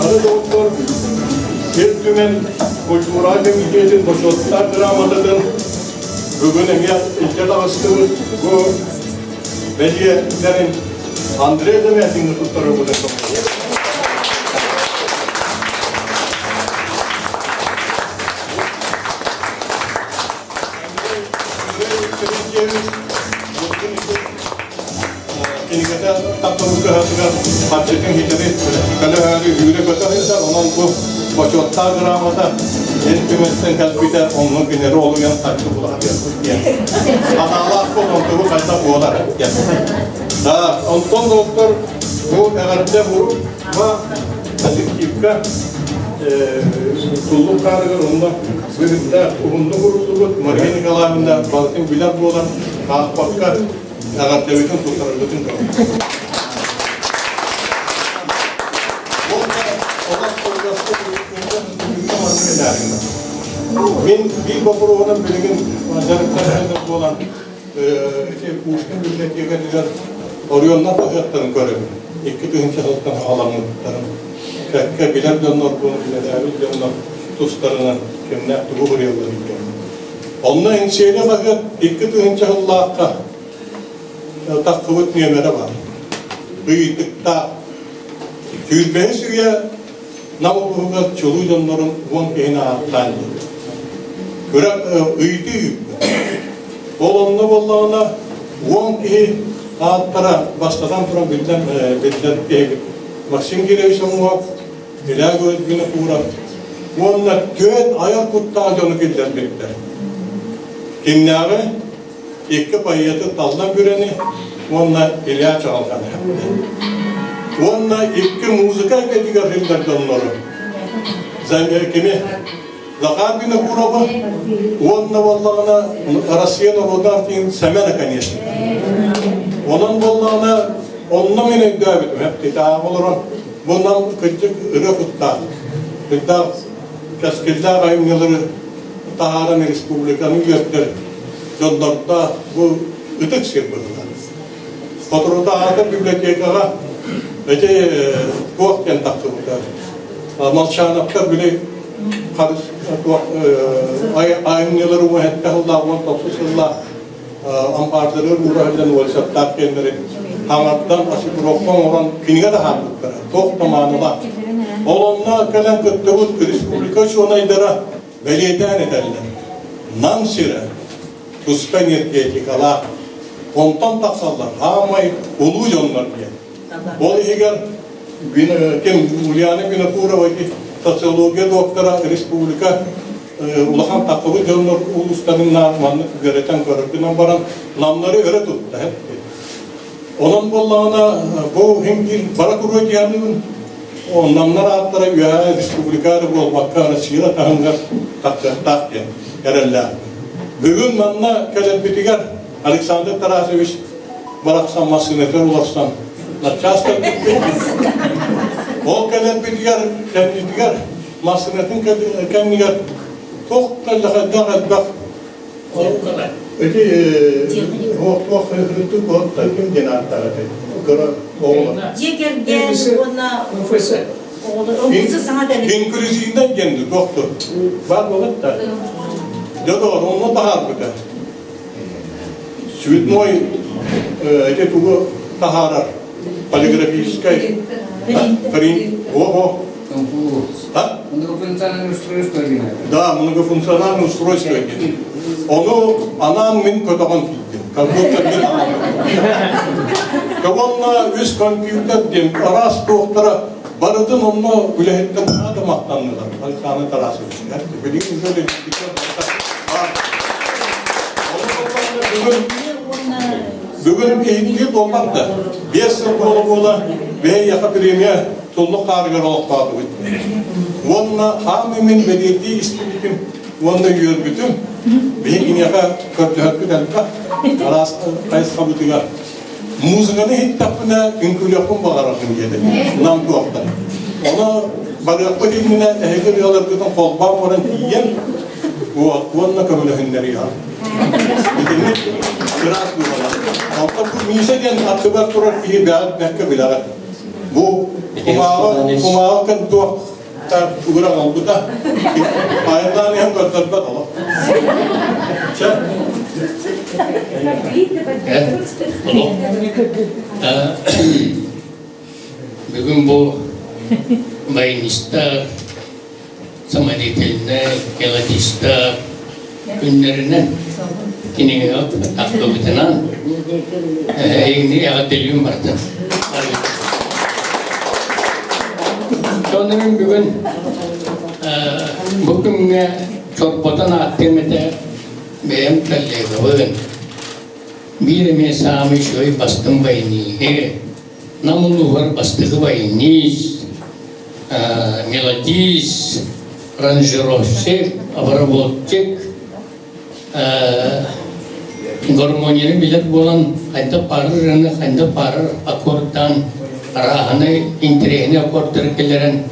Аны доктор Ил Түмэн культура комитетин бочуоттаах грамотатын бүгүн эмиэ илдьэ таҕыстыбыт. Бу бэлиэлэрин Андрей Замятиҥҥа туттарарбытын Кинигэтэ таптабыл кыһатыгар харчытын хитэри көлөһөөрү үүрэ көтө сылдьар, онон бу бочуоттаах грамота. Ил Түмэнтэн кэлбитэ, онно кинилэри олуйан харчы булаһыахпыт диэн. Анаалаах буол, онтубу хайдах буолар диэн. Да, онтон доктор бу эҕэрдэ буруба коллективка туллук хаарыгар онно быһыттаах уһуннук уруллубут Мария Николаевна барытын билэр буолан аахпакка эҕэрдэбитин туттарарбытын көрөбүт. Мин биир боппуруоһунан билигин дьарыктанар буолан ити Пушкин библиотекатыгар Орионнар хаһыаттарын көрөбүн. 2000 сылтан саҕаламмыттарын кэккэ билэр дьоннорбун, үлэлээбит дьоннор тустарынан кимнээх тугу суруйаллар диэн. Онно Эҥсиэли хаһыат 2000 сыллаахха тахсыбыт нүөмэрэ баар. Ыйытыктаах. Сүүрбэһис үйэ Нам улууһугар чулуу дьоннорун 10 киһини ааттаан диэн. Күрэх ыйытыы ыыппыт. Ол онно буоллаҕына 10 киһи ааттара бастатан туран биллэн биллэр киһибит Максим Кирович Омуов, Илья Винокуров уонна түөрт айар куттаах дьону киллэрбиттэр. Кимнээҕи икки поэты Таллан Бүрэни уонна Илья Чаҕылҕаны уонна икки музыка эйгэтигэр сылдьар дьоннору кими Захар Винокурова уонна буоллаҕына Россия норуотун артыын Сэмэн конечно. Онон буоллаҕына онно мин өйдөөбүтүм эптитааҕы олорон бу нам кырдьык ырыа куттаах кырдаах кэскиллээх айымньылары таһааран республиканы үөрдэр дьоннордоох бу ытык сир быһыылаах. Соторутааҕыта библиотекаҕа ити туох диэн тахсыбыта. Молчановтар били харыс туох айымньылары уһэттэ сыллаах 19 сыллаах ампаардары уура сылдьан уолсаттаах диэннэри хаҥардан осипровка оҥорон кинигэ таһаарбыттара. Туох да маанылаах. Ол онно кэлэн кыттыбыт республика учуонайдара бэлиэтээн этэллэр. Нам сирэ туспа энергетикалаах, онтон тахсаллар хаамай улуу дьоннор диэн. Ол иһигэр ким Ульяна Винокурова социология доктора республика улахан таххыбыт дьоннор улуустарыннаах маннык үөрэтэн көрөргүнэн баран намнары өрө тутта. Онон буоллаҕына бу иһин бара туруо диэханыбын намнар ааттара үөһээ республика эрэ буолбакка Россия таһымыгар тахсыахтаах диэн эрэллээхпин. Бүгүн манна кэлэрбитигэр Александр Тарасович барахсан массыынатыгар уларсан начаас кэлбиппит. Ол кэлэрбитигэр кэннитигэр массыынатын кэннигэр туох да хайдах элбэх Эти туох ырытык уотта ким диэн ааттаах этэй? Кыра оҕолор. Дьиэ кэргэн уонна оҕолор саҥа Инклюзивнай диэн туохту? Бар буолат да. Дьэ доҕор, онно таһаарбыта. Цветной эти тугу таһаарар? Полиграфическай принт. Ого. А? Многофункциональное устройство. Да, многофункциональное устройство. Ону анаан мин көтөҕөн тиийдим. Как будто мин Онно үс компьютер диэн араас туохтара барытын онно үлэһиттэн наада махтаннылар. Александр Тарасович. Билигин уже бүгүн бүгүн иһиттии буолбат да. 5 сыл буола-буола бэйэхэ премия туллук хаарыгар олохтоотубут. Уонна хаам имин бэлиэтии истибитим уонна үөрбүтүм. Биһи киниэхэ көрдөһөрбүт элбэх араас хайысхабытыгар. Музыканы иһиттэхпинэ үҥкүүлүөхпүн баҕарарбын диэтэ. Нам туохтан. Ону барыахпыт иннинэ эһиги ырыаларгытын холбоон баран тиийэн уонна көмөлөһүннэриэҕим. Итинник ыраас дууһалаах. Онтон бу Миша диэн аттыгар турар киһи бэйэҕит бэркэ билэҕит. Бу кумааҕы кумааҕы кэн туох тугура оҥорбута. Айаннаан иһэн көрдөрбөт олох. Чэ. Бүгүн бу баянистар, самодеятельнай, мелодистар күннэринэн кинигэҕэ тахсыбытынан эһигини эҕэрдэлиим бардым. Сонун бүгүн. Бу күҥҥэ чорботон ааттыам этэ бэйэм коллегабын, биир эмиэ саамай үчүгэй бастыҥ баяниһы, Нам улууһугар бастакы баянист, мелодист, аранжировщик, обработчик, гармонияны билэр буолан хайдах баарар ырыаны, хайдах баарар аккордаан арааһынай интэриэһинэй аккордары киллэрэн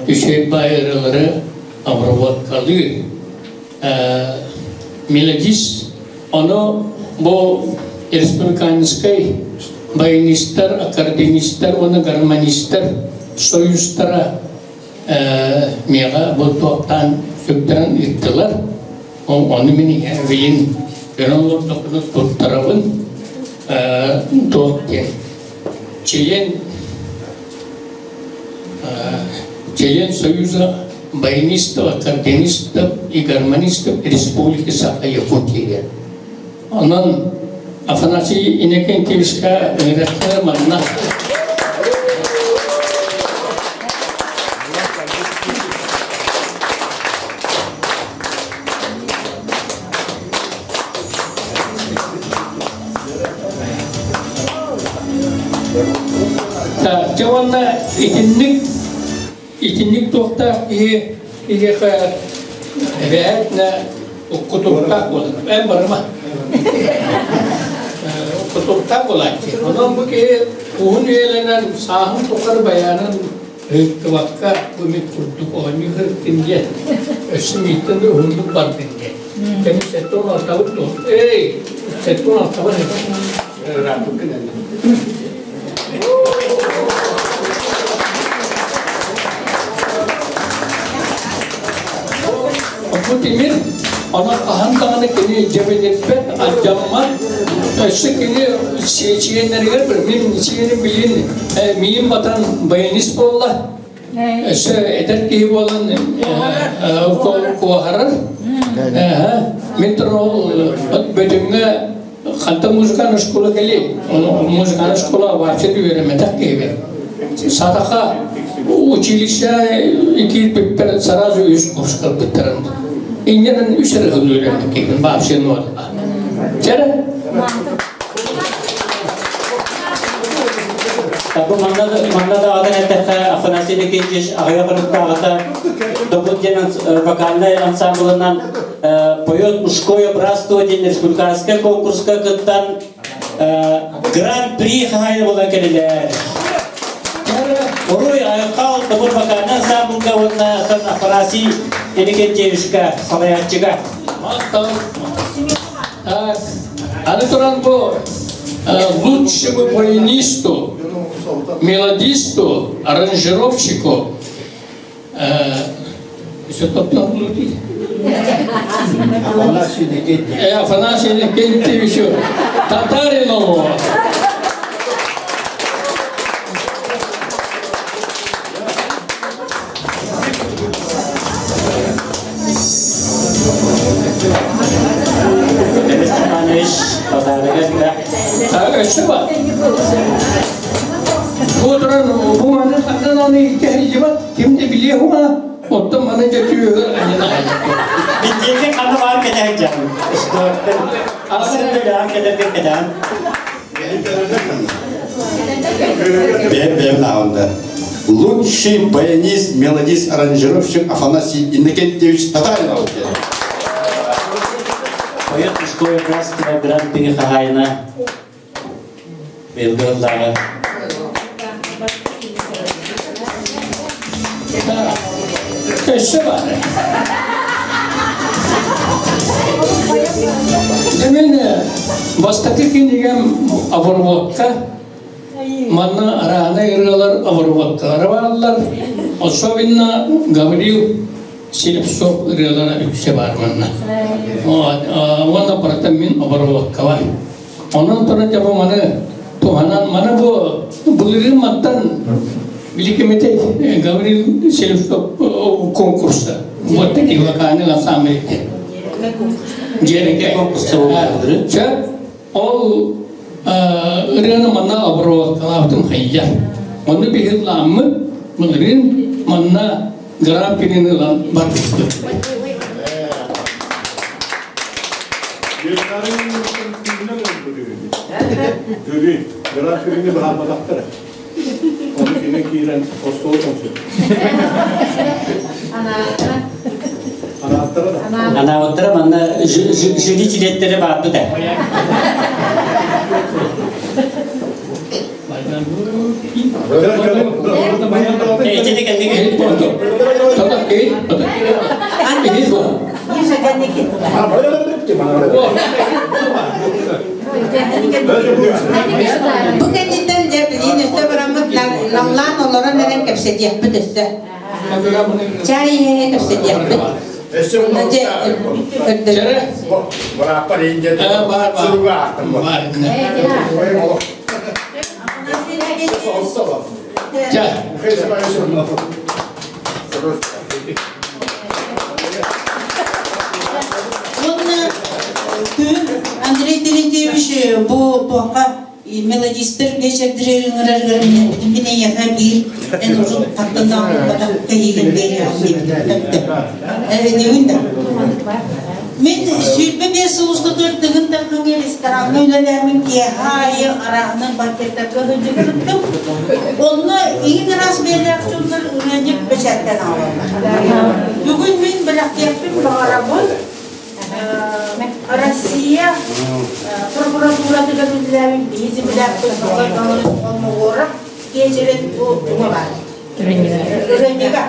үчүгэй баай ырыалары обработкалыыр. Мелодист, ону бу республиканскай баянистар, аккордеонистар уонна гармонистар союзтара миэхэ бу туохтаан сүктэрэн ыыттылар. Ону мин билин көрөн олордохпуна туттарабын туох диэн член член Союза баянистов, аккордеонистов и гармонистов Республики Саха-Якутия. Онон Афанасий Иннокентьевичка ыҥырахтара манна Дьэ уонна итинник итинник туохтаах киһи киһиэхэ эбээтинэ кутуруктаах буолар. Эн барыма. Кутуруктаах буолааччы. Онон бу киһи уһун үйэлэнэн сааһын тухары байаанын ыһыктыбакка бу мин курдук оонньуу сырыттын диэн өссө мииттэн да уһуннук бардын диэн. Кэмин 76-быт туох? Эй, 76-бын Ырааппыккын Бу тимир онон хаһан даҕаны кини дьэбинирбэт, алдьаммат. Өссө кини чилиэннэригэр мин чилиэним билин миин батан баянист буолла. Өссө эдэр киһи буолан куоһарар. Мин туран ол бөтүҥҥэ хантан музыкальная школа кэлий? Музыкальная школа вообще үөрэммэтэх киһибин. Сатаха училище киирбиппэр сразу үс курс кылбыттарын. Инньэнэн үс эрэ сыл үөрэммит киһибин вообще нуота. Чэрэ? Бу манна манна даҕатан эттэххэ Афанасий Никитич аҕыйах ырыттааҕыта Добут диэн вокальнай ансамблынан поет мужское братство диэн республиканскай конкурска кыттан гран-при хаһаайына буолан кэлилэр. Уруй айхал Добут вокальнай ансамблга уонна Афанасий Иннокентьевичка салайааччыга. Аны туран бу лучшему баянисту, мелодисту, аранжировщику все Афанасий Никитичу Татаринову. Өссө бар. Бу туран бу маны ханнан аны илтэ ким да билиэ хума оттон маны дьэ түөһүгэр анньына Биттиэки ханна баар кэтэһэн дьаһын. Асын бөлөҕөн кэлэргэ кэтэһэн. Бэйэм бэйэм наҕында. Лучший баянист, мелодист, аранжировщик Афанасий Иннокентьевич Татаринов. Поет мужское братство гран-при хаһаайына Белгородтааҕы. Өссө бар. Мен бастакы кинигем оборвотка манна араана ырыалар оборвоткалара бааллар. Особенно Гаврил Слепцов ырыалара үксэ бар манна. Уонна барыта мин оборвотка бар. Онон туран дьэ бу маны туһанан маны бу былырыын мантан Великомете Гаврил Селевцов конкурса. Вот такие вокальные ансамбли. Дьиэрэгэ конкурса Чэ, ол ырыаны манна обработкалаабытым хайя. Онну биһилламмыт былырыын манна Гран-прини ылан барбыппыт. Жюри, гран-прини быһаарбатахтара. Ону кини киирэн остуол тоҥсуйар. Анааттара да. Анаабыттара манна жюри чилиэттэрэ баарбыт ээ. Итини кэнники Бу кэнниттэн дьэ билигин өссө бараммыт наллаан олорон эрэн кэпсэтиэхпит өссө. Чай иһэ кэпсэтиэхпит. Онно дьэ көрдөрөр. Бырааппар индия суруга аахтым. Уонна күн Андрей Терентьевич бу туохха мелодистар биэчэрдэри ыҥырарыгар мин эйиэхэ биир эн урут хантан даҕаны кэһиигин биэриэҕим диэбит да. Мин 25 сыл устатыгар Тыгын Дархаҥҥа рестораҥҥа үлэлээммин киэһэ аайы арааһынан банкеттарга сылдьыбытым. Онно иин араас бэйэлээх дьоннор ырыанньык бэчээттээн аҕалаллар. Бүгүн мин бэлэхтиэхпин баҕарабын Россия прокуратуратыгар үлэлээбит биһи землякпыт Холмогоров киэчэрин бу туга баар. Ырыанньыга.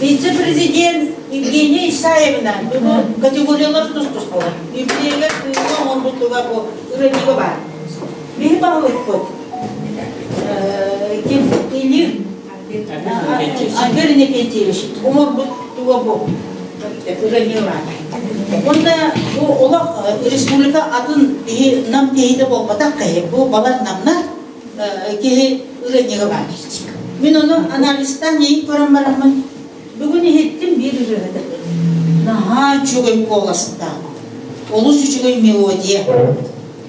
Вице-президент Евгения Исаевна бүгүн категориялар тус-туспалар. Юбилейга кыыма оҥорбутуга бу ырыанньыга баар. Биһи баһылыкпыт ким Илир Альбер Иннокентьевич оҥорбут туга бу ырыанньыга баар. Уонна бу олох республика атын киһи нам киһитэ буолбатах киһи. Бу балар намнар киһи ырыанньыга баар. Мин ону анализтаан иһин көрөн бараммын, бүгүн иһиттим биир ырыаһыты. Наһаа үчүгэй куоластаах, олус үчүгэй мелодия.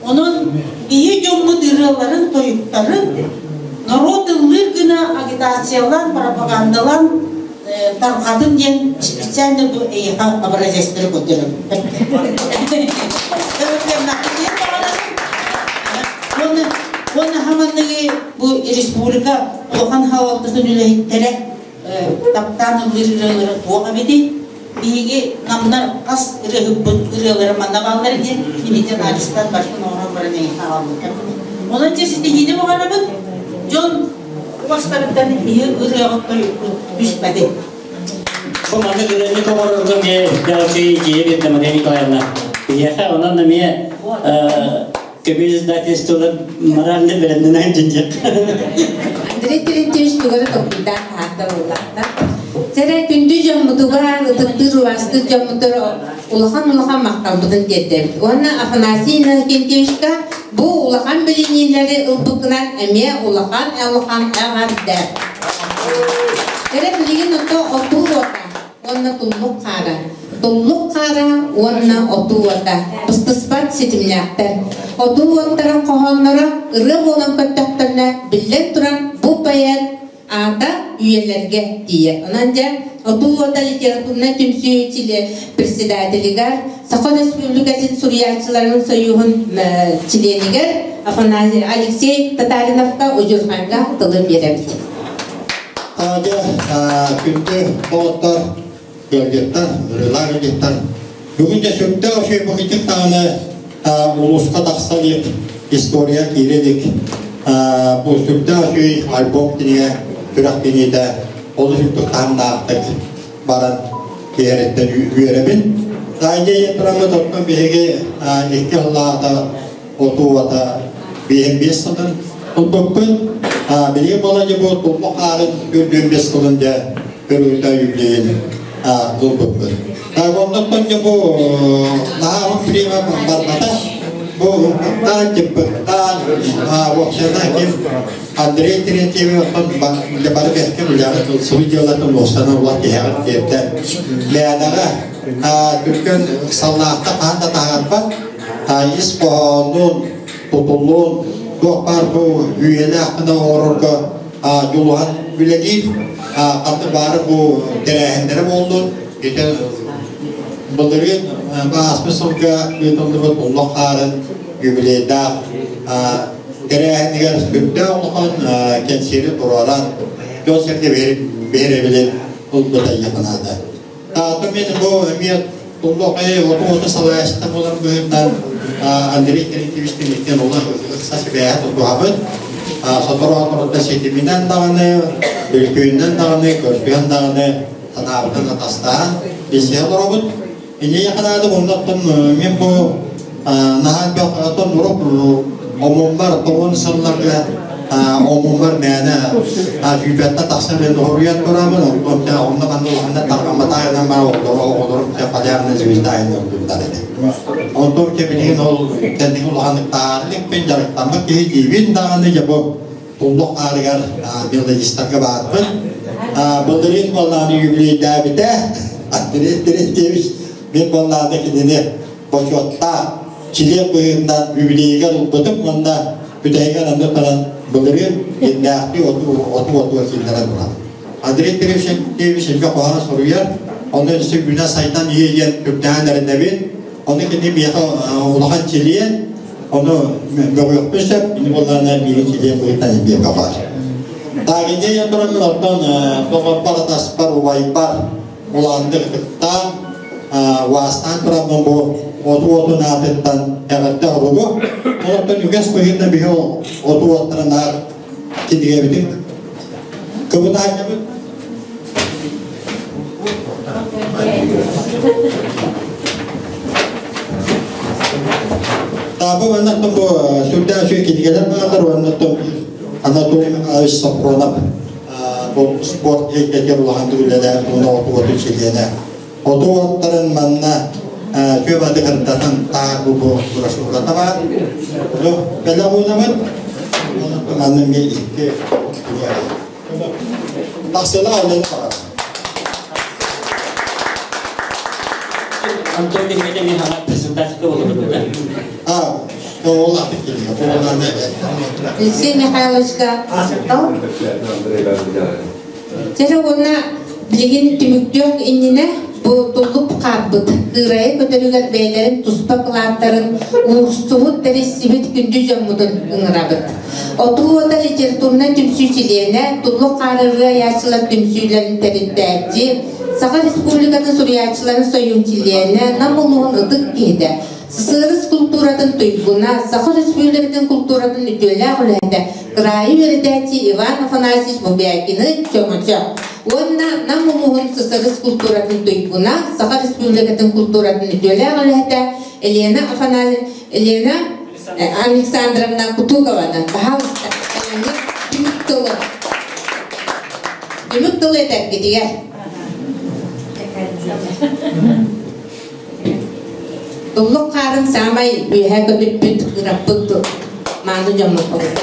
Онон биһи дьоммут ырыаларын, тойуктарын норуот ыллыыр гына агитациялаан, пропагандалаан тарҕатын диэн специально бу эйиэхэ образецтары көрдөрөбүн. Уонна уонна хаманныгы бу республика улахан халалтатын үлэһиттэрэ таптаан ыллыыр ырыалара туох эбитий? Биһиги намнар хас ырыаһыппыт ырыалара манна бааллар диэн кинитин аадыстан барытын оҥорон баран эйиэхэ аҕалбыттар. Онон дьэ ситиһиини баҕарабын. Дьон уостарыттан иһи ырыаҕыт тойуккут түспэтин. Бу маннык ырыаны оҥорорго эмиэ Дялчи идея биэрдэ Мария Николаевна. Биһиэхэ онон эмиэ көмүс издательстволар морально бэлэмнэнэн дьиҥ Андрей Терентьевич тугары толкуйдаан таһаарда буоллахта. Сэрэ күндү дьоммутугар, ытыктыыр убаастыыр дьоммутугар улахан-улахан махталбытын тиэрдэбит. Уонна Афанасий Иннокентьевичка бу улахан билиниилэри ылбыккынан эмиэ улахан улахан эҕэрдэ. Эрэ билигин ото отуу уота уонна туллук хаара. Туллук хаара уонна отуу уота быстыспат ситимнээхтэр. Отуу уоттарын хоһоонноро ырыа буолан көттөхтөрүнэ биллэн туран бу поэт аата үйэлэргэ тиийэр. Онон дьэ Отуу уота литературнай түмсүү председателигэр, Саха Республикатын суруйааччыларын союһун чилиэнигэр Афанасий Алексей Татариновка удьурхайга тылы биэрэбит. Дьэ, күндү доҕоттор, ыалдьыттар, ырыалаах ыалдьыттар, бүгүн дьэ сүрдээх үчүгэй быһыйтык даҕаны улууска тахса илик история киирэ илик бу сүрдээх үчүгэй альбом кинигэ күрэхтэниитэ олус үрдүк таһымнаахтык баран киэһэриттэн үөрэбин. Таайдьа тураммыт оттон биһиги икки сыллааҕыта отуу-уота 55 сылын ылбыппыт. Билигин буола бу туллук хаарын 45 сылын дьэ көрүүтэ юбилейин ылбыппыт. Оннуттан дьэ бу наһаа время барбата. Бу ымпыктаан, тимпыктаан, уопсайынан ким Андрей Терентьевич оттон бары бэккэ үлэҕит ылсыбыт дьыалатын уостана улах тиһэҕит диэбитэ. Мээнэҕэ түргэн ыксаллаахта хаһан да таһаарбат, ис хоһоонун, тутулун, туох баар бу үйэлээх гына оҥорорго. дьулуһан үлэлиир. Ханна баары бу тэрээһиннэрэ буоллун. Ити былырыын ааспыт сылга ыытыллыбыт Уллах хаарын юбилейдаах тэрээһинигэр сүрдээх улахан кэнсиэри туруоран дьон-сэргэ биһирэбилин ылбыта якынаата. Таатта мен бу эмиэ Туллук оту-оту салайааччыта буолар быһыытынан Андрей Терентьевич Тимиртэн олох ыкса сибээһи тутуһабыт. Сотору-соторута ситиминэн даҕаны, бүлкүүннэн даҕаны, көрсүһэн даҕаны санаабытын атастаһан билсиһэ олоробут. Инньэ ханаады оннуттан мен бу наһаа элбэх оттон урук омуммар тоҕун сылларга омуммар мээнэ сүүбэттэн тахсан мен хоруйан турабын онтон дьэ онно манна улаханна тарҕамматааҕынан бара оҕолоро оҕолорум дьэ полярная звезда айаннырдылар этэ онтон дьэ билигин ол кэнники улаханнык таһаарылыкпын дьарыктаммыт киһи диибин даҕаны дьэ бу туллук аарыгар мелодистарга баарбын былырыын буоллааны юбилейдээбитэ Андрей Терентьевич мен буоллааны кинини бочуоттаах чилиэн быһыытынан юбилейыгар ылбытым уонна бүтэһигэр анны баран былырыын иннээхтии оту оту отуга киллэрэн туран. Андрей Терентьевич элбэх хоһоон суруйар, онно өссө үүнэ сайдан иһиэ диэн үрдээн эрэнэбин. Ону кини миэхэ улахан чилиэн, ону мөҕүөхпүн сөп, кини буоллаҕына миигин чилиэн быһыытынан эмиэ мөҕөр. Таагинньа тураммын оттон доҕорбор, атаспар, убайбар улааннык ытыктаан, уаастаан тураммын бу оту отун аатыттан эҕэрдэ оругу. Оттон үгэс быһыытынан биһи оту уоттарын аар кинигэбитин кыбытаанньабыт. Таабы уоннаттан бу сүрдээх үчүгэй кинигэлэр бааллар уоннаттан Анатолий Михайлович Сафронов бу спорт эйгэтигэр улаханнык үлэлээн уонна оту чилиэнэ. Оту уоттарын манна күөбады кырдатан таар бу бу брошюрата баар. Ону бэлэх уунабыт. Манна эмиэ икки Тахсыла олен барар. Антон Дмитриевич Михайлов презентация болуп А, ол Алексей Михайловичка махтал. Дьэ уонна билигин түмүктүөх иннинэ бу туллуп хааппыт кыырайы көтөрүгэр бэйэлэрин туспа кылааттарын уурсубут тэрийсибит күндү дьоммутун ыҥырабыт. Отуу уота литературнай түмсүү чилиэнэ, Туллук хаары ырыа айааччылар түмсүүлэрин тэрилтээччи, Саха Республикатын суруйааччыларын сойуун чилиэнэ, Нам улууһун ытык киһитэ, СССР култууратын туйгуна, Саха Өрөспүүбүлүкэтин култууратын үтүөлээх үлэһитэ, кыраайы үөрэтээччи Иван Афанасьевич Бубякины Чөҥөчө уонна Нам улууһун СССР култууратын туйгуна, Саха Республикатын култууратын үтүөлээх үлэһитэ Елена Афанасьевна Елена Александровна Кутугованы, пожалуйста, түмүк тылы. Түмүк тылы этэргитигэр. Туллук хаарын саамай үөһэ көтүппүт, ыраппыт мааны дьоммут болур.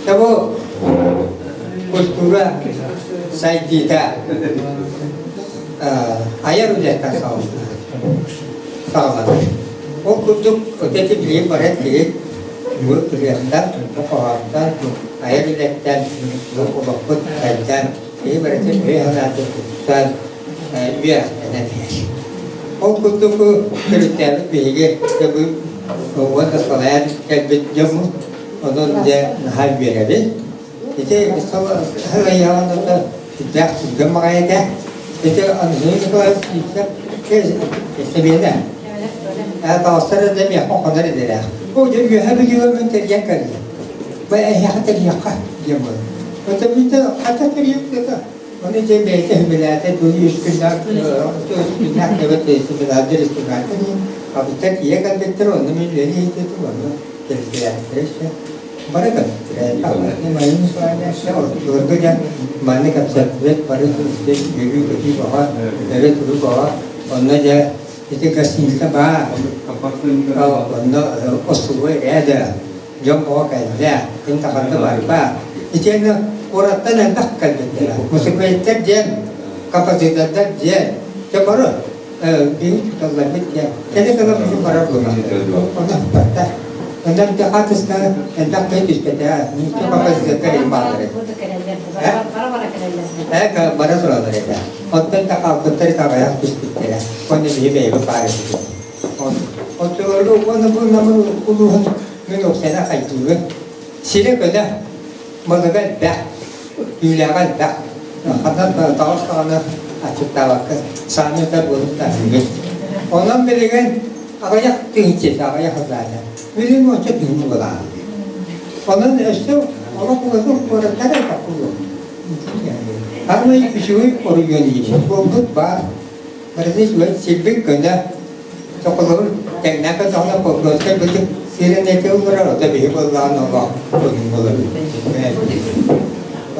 Бу культура сайдыыта айар үлэттэн саҕаланар. Ол курдук вот эти билигин баран киһи бу ырыаттан, бу хоһоонтон, айар үлэттэн бу олохпут сайдан, киһи барытын өй-санаатын тупсан, үөрэхтэнэн иһэр. Ол курдук төрүттээбит биһиги уонна салайан кэлбит дьоммут, онон дьэ наһаа үөрэбит. Ити сыл ыйаҕын сүрдээх түргэн баҕайы этэ. Ити Андрей Николаевич Сивцев сэбиэнэ. Таҕыстар да миэхэ хонор идэлээх. Бу дьэ үөһэ бүлүүгэ тэрийэн кэллим. Бу эһиэхэ тэрийиэххэ диэн буолла. Оттон бүтэ хата тэрийиэххэ Оны дьэ бэйэтэ үбүлээтэ туй үс күннээх үс күннээх төбө семинардыр республикатын абыттар тиийэ кэлбиттэр онно мин үлэни иһитэтим онно кэлбиттэр бары кэлбиттэр Былыргы дьон маннык кэпсэттибит бары үөрүү-көтүү бөҕө өрө туруу бөҕө онно дьэ ити гостиница баар онно остулуой ряда дьон бөҕө кэллэ ким да ханна барба итиэннэ куораттан элбэх кэлбиттэрэ мусукаиттар диэн композитордар диэн. Дьэ бары биһи туталларбыт диэн кэлэ-кэлэ биһи барар буоллахтара. Ону барта. Онон да хаатыска элбэх киһи түспэтэ. Нуучча баҕа кэлин бааллар этэ. Э, бара тураллар этэ. Оттон да хаалбыттар аҕыйах түспүттэрэ. Онно биһи бэйэбит баар этибит. Оччолорго уонна бу Намын улууһун мин уопсайынан хайдыыбын. Сирэ көнө, балыга элбэх, түүлээҕэ элбэх. Ханна таҕыс даҕаны аччыктаабакка сааны ытар буолук таһыыбыт. Онон билигин аҕыйах тыһыынча аҕыйах ыллаата. Билигин уонча тыһыынча буолаҕын. Онон өссө олох улахан куораттар элбэх буолуо. Армай үчүгэй оройуон диибит буолбут баар. Барыта үчүгэй сирбит көнө, Соколорун тэҥнээн көрдөҕүнэ Покровскай бытык сирин эти ылларар, ото биһи буоллаҕын олох көҥүл буолар.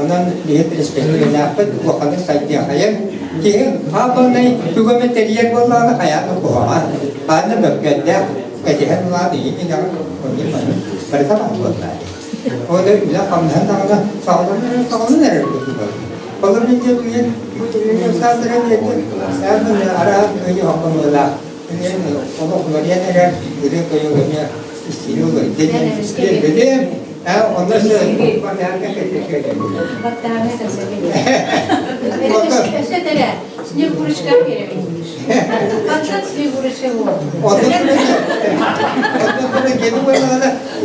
Онон биһи перспективалаахпыт улаханнык сайдыахайын. Киһи хаабанай тугу эмэ тэрийэр буоллаҕына хайаан да куһаҕан, хаан да мөккүөрдээх, кэтиһэн улаат ийин инэҕин оннук маннык барыта баар буоллаа. Ол да үлэ хамнаһын даҕаны саҕаланан эрэр саҕаланан эрэр курдук. Олорун дьэ бу Александра диэтэ, араас кыайыы хомуолаах. Олох уларыйан эрэр, ырыа тойук эмиэ истири уларыйда диэн билим. Онно баттааҥҥа Өссө тәрә, Снегурочка беребин. Хантан Снегурочка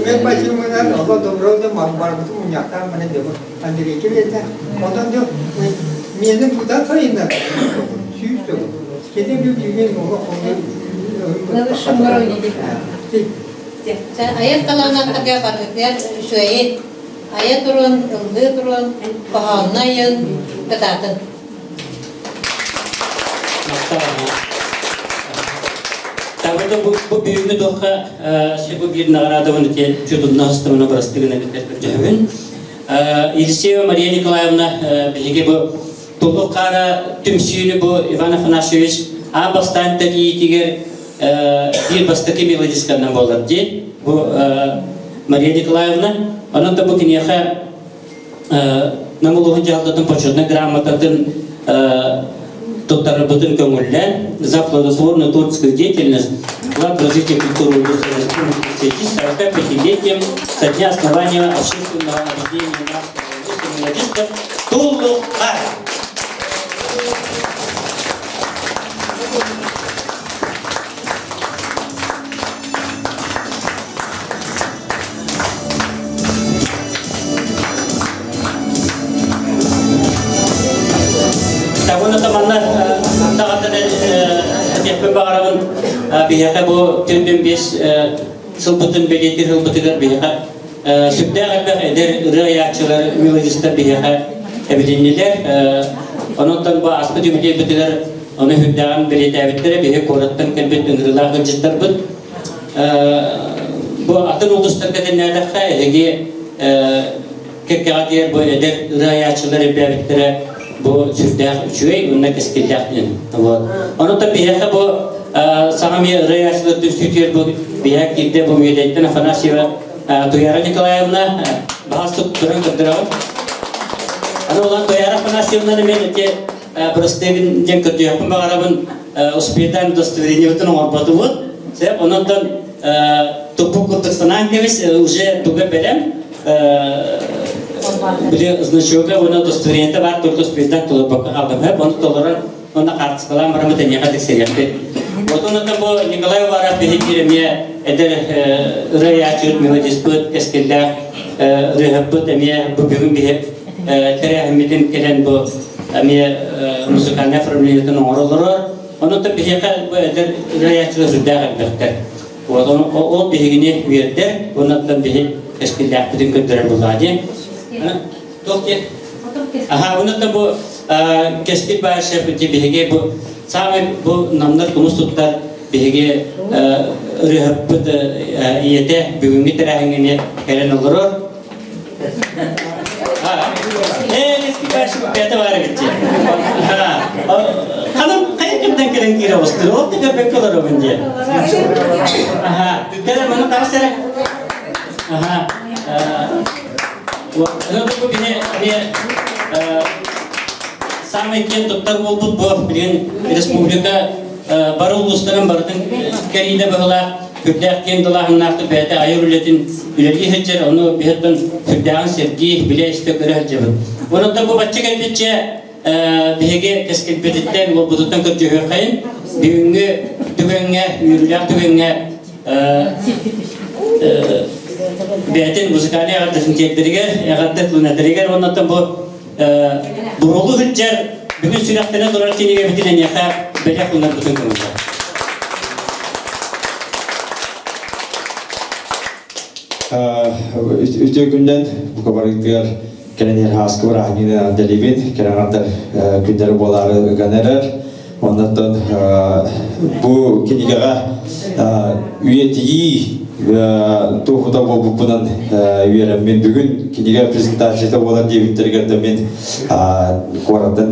Мен бачымынан ола добро да барбытым муньахтаан маны дебу Андрейке берді. Онтон дьэ миэнин кудан сайынна сүүс сыл. Кини бу билген олох На высшем уровне Айар талаанаттарга баргытыгар үчүгэйи айа турун, ыллыы турун, хоһоонно айын, кытаатын. Табыта бу бүгүҥҥү туохха бу биир наҕараадабын чутунна хастымына бырастыгына битэр көрдөһөбүн. Елисеева Мария Николаевна биһиги бу Туллук хаара түмсүүнү бу Иван Афанасьевич аан бастаан тэрийиитигэр биир бастакы мелодистканан буолар дии. Бу Мария Николаевна. Онон да бу киниэхэ Нам улууһун дьаһалтатын почетнай грамотатын туттарарбытын көҥүллээн за плодотворную творческую деятельность вклад в развитие культуры в связи с 45-летием со дня основания общественного объединения нашего мелодистов Туллукар. Табын атаманна даҕатан этиэхпин баҕарабын биһиэхэ бу түндүн биэс сылбытын бэлиэтиир сылбытыгар биһиэхэ сүрдээх элбэх эдэр ырыа айааччылар, мелодистар биһиэхэ эбилиннилэр. Онон бу ааспыт юбилейбытыгар ону сүрдээҕин бэлиэтээбиттэрэ биһи куораттан кэлбит ыҥырыылаах ыалдьыттарбыт. Бу атын улуустарга тэннээтэххэ эһиги кэккэҕэ диэр бу эдэр ырыа айааччылар элбээбиттэрэ бу сүрдээх үчүгэй уонна кэскиллээх диэн. Вот. Онон биһиэхэ бу саҥа эмиэ ырыа айааччылар түмсүүтүгэр бу биһиэхэ киирдэ бу Үөдэйтэн Афанасьева Туяра Николаевна баһаас туттаран көрдөрөҕүн. Аны улахан Туяра Афанасьевнаны мен эти бырастыгын диэн көрдүөхпүн баҕарабын успедан удостоверениебытын оҥорботубут. Сөп, онон туппук курдук санаан кэбис, уже туга бэлэм. Били значога уонна удостоверениета баар только успедан толорбокко хаалдым. Хөп, ону толорон, онно хаартыскалаан бараммыт эниэхэ тиксэриэхпит. Отон это бу Николай Уваров биһиги эмиэ эдэр ырыаяччыт, мелодиспыт, кэскиллээх ырыаһыппыт эмиэ бу бүгүн биһи тэрээһиммитин кэлэн бу эмиэ музыкальнай оформлениетын оҥороллорор. Онон биһиэхэ бу эдэр ырыаяччылар сүрдээх элбэхтэр. Вот ол биһигини үөрдэр, оннуттан биһи кэскиллээхпитин көрдөрөр булаа диэн. Туох диэн? Аха, оннуттан бу Кэскил Баишев биһиги бу самый бу намнар тумус туттар биһиги ырыаһыппыт ийэтэ бүгүҥҥү тэрээһиҥҥэ кэлэн олорор. Бэйэтэ баар эбит дии. Ханым хайа кимтэн кэлэн киирэ оҕустур? Ол да көрбөккө олоробун дии. Аха, кэлэн маны таҕыс эрэ. Аха. Бу бини эмиэ Самай киэн туттар буолбут бу билигин республика бары улуустарын барытын кэриинэ быһылаах сүрдээх киэҥ далааһыннаахтык бэйэтэ айар үлэтин үлэлии сылдьар, ону биһиттэн сүрдээҕин сэргии, билэ-истэ көрө сылдьабыт. Онон бу бачча кэлбиччэ биһиги кэскилбититтэн, уолбутуттан көрдьөһүөххэйин. Бүгүҥҥү түгэҥҥэ, үөрүүлээх түгэҥҥэ бэйэтин музыкальнай эҕэрдэтин тиэрдэригэр, эҕэрдэ тылынатарыгар уонна бу буруолу сылдьар бүгүн сүрэхтэнэ турар кинигэбитин эниэхэ бэлэх уунарбытын көҥүллэр. Үтүө күннэн бука барытыгар кэлэн иһэр һааскы бырааһынньыгынан дэлибин, кэлэн аҥардар күннэри буолаары ыган эрэр. Оннуттан бу кинигэҕэ үйэтийии туоһута буолбуппунан үөрэммин бүгүн кинигэ презентацията буолар диэбиттэригэр да мин куораттан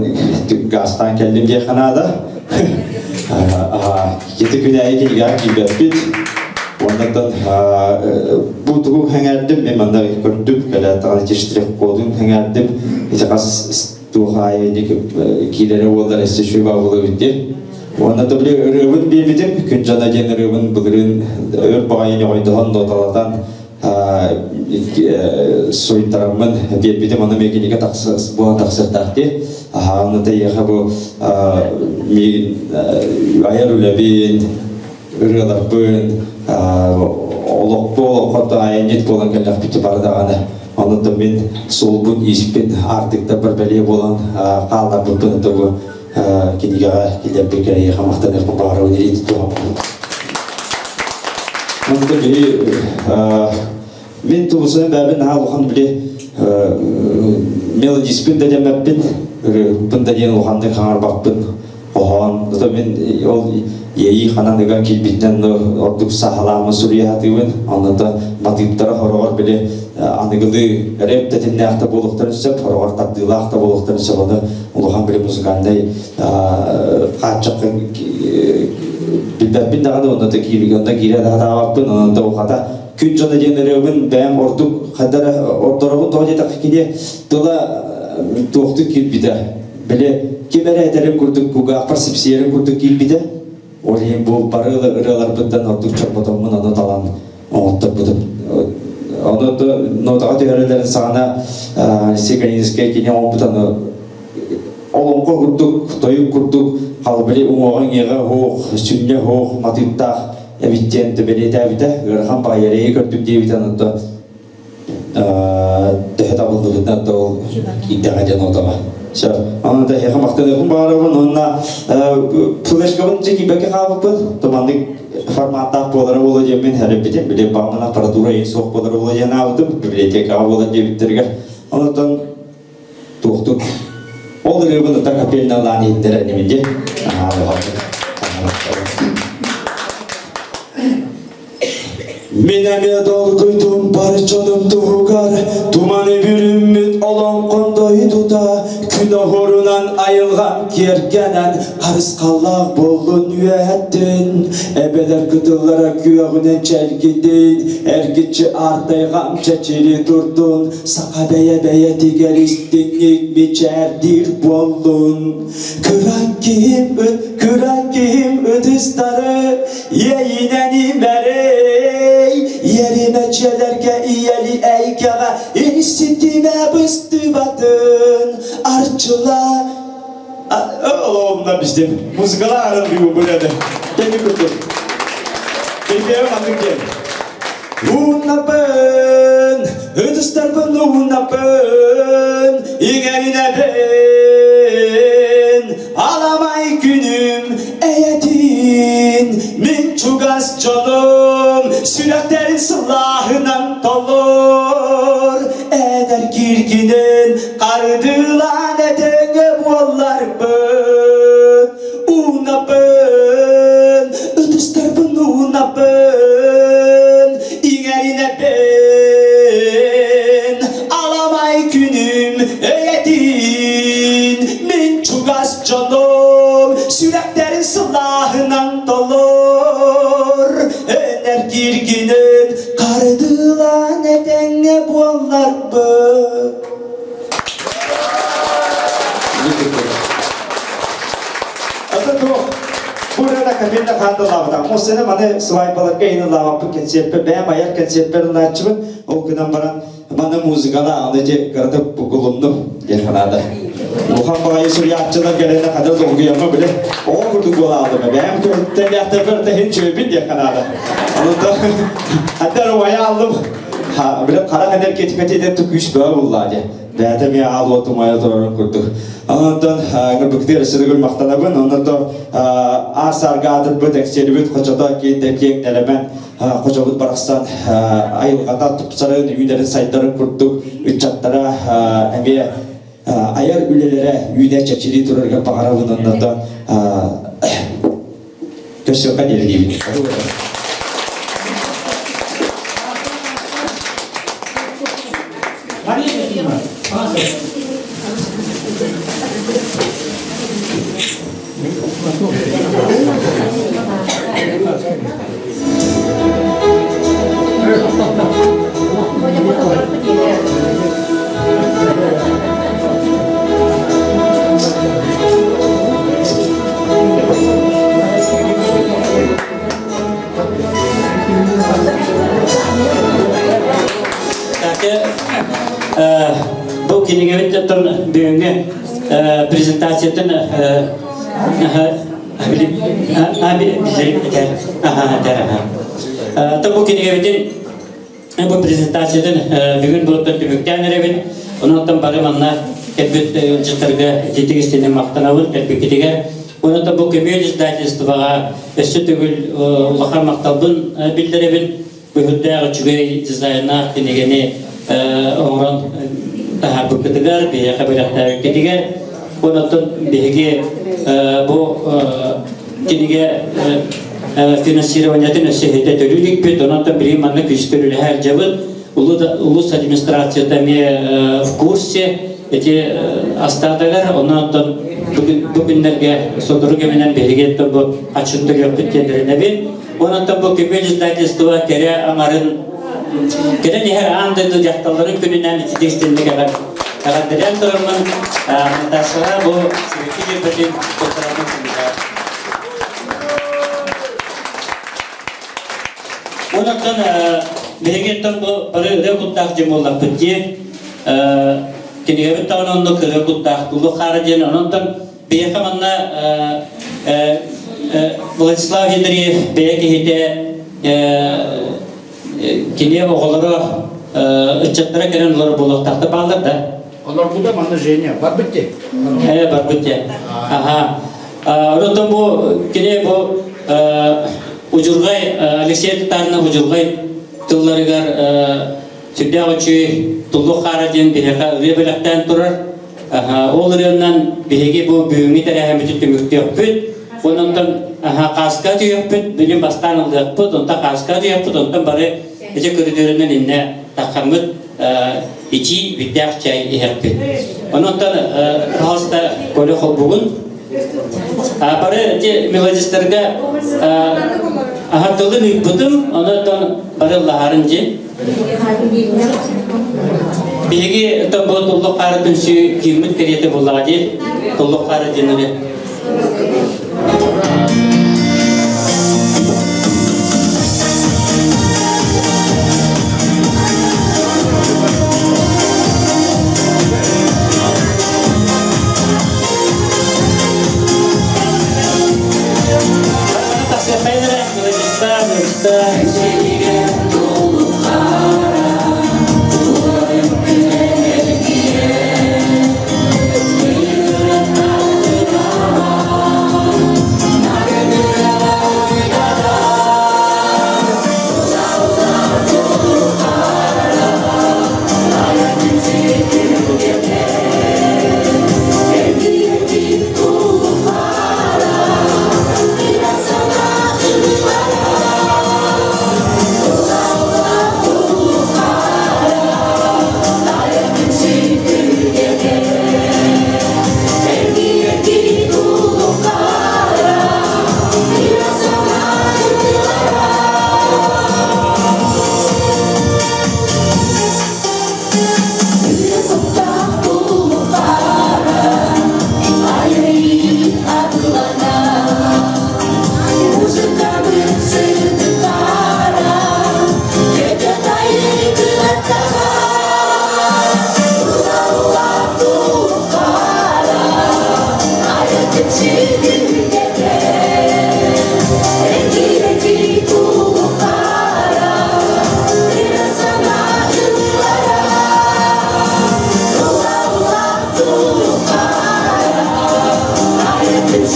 газтаан кэллим диэххэ наада. Ити күн аайы кинигэҕэ киирбэппит. Оннуттан бу тугу сэҥээрдим, мен манна көрдүм, кэлэ даҕаны штрих-кодун сэҥээрдим. Ити хас туох аайы киилэрэ буоллар өссө үчүгэй баҕалыыбыт диэн. Уонна да били ырыабын биэрбитим, Күн дьоно диэн ырыабын былырыын өр баҕайы ньоҕойдоһон ноталатан суруйтараммын биэрбитим, ону эмиэ кинигэ буолан тахсыахтаах дии. Аһаҕаны тэйиэхэ бу миигин айар үлэбин, ырыаларбын, олохпу олоххо айанньыт буолан кэллэхпит бары даҕаны Онон мин суолбун-ииспин аартыктарбар бэлиэ буолан хаалларбыппын это бу кинигэҕэ киллэрбиккэ эйиэхэ махтаныахпын баҕарабын илии тутуһаппын. Онто биһи мин тубусунан бэйэбин наһаа улахан били мелодиспын да диэммэппин, ырыаһыппын да диэн улаханнык хаҥарбаппын. Хоһоон, ото мин ол иэйии ханан ыган киирбитинэн ордук сааһылааммын суруйа сатыыбын. Онно матыыптара хороҕор били аныгылыы рэп тэтимнээх да буолуохтарын сөп, хороҕор тардыылаах да буолуохтарын сөп. Ону улахан били музыкальнай хааччахха билбэппин даҕаны, онно онно киирэ да сатаабаппын, онон да ухата күн дьоно диэн ырыабын бэйэм ордук хайдара ордоробун тоҕо диэтэххэ кини тыла туохтук киирбитэ Били ким эрэ этэрин курдук кугаахпар сипсийэрин курдук киирбитэ. Ол иһин бу бары ырыаларбыттан ордук чорботоммун ону талан оҥотторбутум. Ону нотаҕа түһэрэллэрин саҕана Алексей кини оҥорбут аны олоҥхо курдук, тойук курдук халбили уҥуоҕа-иҥиэҕэ оһуох, сүнньэ оһуох матыыптаах эбит диэн бэлиэтээбитэ. Ыарахан баҕайы эрэйи көрдүм диэбитэ онто төһө табыллыбытынан да ол киирдэҕэ диэн отоҕо. Сөп. Онон да эһиэхэ махтаныахпын баҕарабын уонна флешкабын дьэ киирбэккэ хаалбыппын. Туманнык форматтаах буолара буолуо диэммин эрэммитим. Били баҕаммын аппаратура иһин суох буолара буолуо диэн аабытым. Библиотекаҕа буолар диэбиттэригэр. Онтон туохтук ол ырыабын ыта капельналаан иһиттэрэ инибин диэн. Мин эмиэ долгуйдум бар дьонум туһугар, Туманы бүрүммүт олоҥхон дойдута, Күн оһуорунан айылҕам киэргэнэн, Харысхаллаах буоллун үөһэттин. Эбэлэр кытыллара күөҕүнэн чэлгитин, Эргиччи аартайҕам чэчири турдун, Саха бэйэ бэйэтигэр истиҥник мичээрдиир буоллун. Кыра киһим ыт, кыра киһим ытыстары Иэйинэн имэрэй, иэримэ дьиэлэргэ ийэли эйгэҕэ Инситимэ быстыбатын арчыла Олоҕумна биздим. Музыкала арын бу бу Кени курдук. Кейпеем маннык диэн. Ууннапын, ытыстарбын ууннапын, иҥэринэбин, аламай күнүм эйэтин, мин чугас дьонум сүрэхтэрин сылааһынан толор, эдэр киргинин хардыылаан этэҥҥэ буолларбыт, Уунабын, ытыстарбын уунабын, иҥэринэбин, аламай күнүм эйэтин, мин чугас дьонум сүрэхтэрин сылааһынан толор, энэр киргинин хардыылаан этэҥҥэ буолларбыт. Камилла хаандалаабыта. Ол маны свайпаларга иһин ылаабаппын кэнсиэрпэр, бэйэм айар кэнсиэрпэр ылааччыбын. Ол гынан баран маны музыкала аны же кырата бугулуннум диэн санаата. Улахан баҕайы суруйааччылар кэлэнэ хадыр долгуйамма биле оҕо курдук буолаалым. Бэйэм тэллээхтэрбэр тэһин чүөбүн диэн санаата. Онута хаддар уайа алдым. Биле харах энергетикати диэн күүс бөҕө буллаа диэн. Бэйэтэ эмиэ аал уоту умайа турарын курдук. Онтон Нырбыктыыр өссө махтанабын. Онон аар-саарга аатырбыт, эҥсиэлибит хочото киин да киэҥ нэлэмэн хочобут барахсан айылҕата тупсарын, үүнэрин сайдарын курдук ыччаттара эмиэ айар үлэлэрэ үүнэ чэчирии турарыгар баҕарабын. Оннотон көрсүөххэ диэри диибин. Бу кинигэбит бүгүҥҥү презентациятын Бу кинигэбитин бу презентациятын бүгүн буоттан түмүктээн эрэбин. Онон бары манна кэлбит ыалдьыттарга ититик истинэн махтанабын кэлбиккитигэр. Онон бу көмүөл издательствоҕа өссө төгүл улахан махталбын биллэрэбин. Быһырдаах үчүгэй дизайнаах кинигэни оҥорон таһаарбыккытыгар, биһиэхэ бэлэхтээбиккитигэр. Онон биһиги бу кинигэ финансированиятын өссө иһитэ төлүү иликпит, онон билигин манна күүскэ үлэлэһэ сылдьабыт. Улус администрацията эмиэ в курсе эти астаатагар, онон бу күннэргэ сотору кэминэн биһиги бу ачын төлүөхпүт диэн Онон бу көмүөл издательство кэрэ аҥарын кэлэн иһэр аан дойду дьахталларын күнүнэн ититик истинник эҕэрдэлээн тураммын Наташаҕа бу сибэкки дьөрбөтүн туттарабын күнүгэр. Онон биһиги оттон бу бары ырыа куттаах дьон буоллахпыт дии. Кинигэбит даҕаны оннук ырыа куттаах Туллук хаара диэн. Онон биһиэхэ манна Владислав Ендреев бэйэ киһитэ кини оҕолоро ыччаттара кэлэн олорор буолуохтаахтар бааллар да? Олорбута манна Женя барбыт де. Э барбыт де. Аха. Онтон бу кини бу Удьургай Алексей Татаринов Удьургай тылларыгар сүрдээх үчүгэй Туллук хаара диэн биһиэхэ ырыа бэлэхтээн турар. Ол ырыанан биһиги бу бүгүҥҥү тэрээһиммитин түмүктүөхпүт. Онон хааска түһүөхпүт, билин бастаан ылыахпыт, онтон хааска түһүөхпүт, онтон бары ити көрүдүөрүнэн иннэ таххаммыт ичии бүттээх чай иһэрпит. Онон пожалуйста, Коля холбугун. Бары эти мелодистарга аһатылын ыыппытым, онон бары ыллаһарын дьи. Биһиги бу Туллук хаара түмсүү киирмит кэриэтэ буллаҕа дии. Туллук хаара диэн ырыа.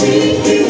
Сирдии.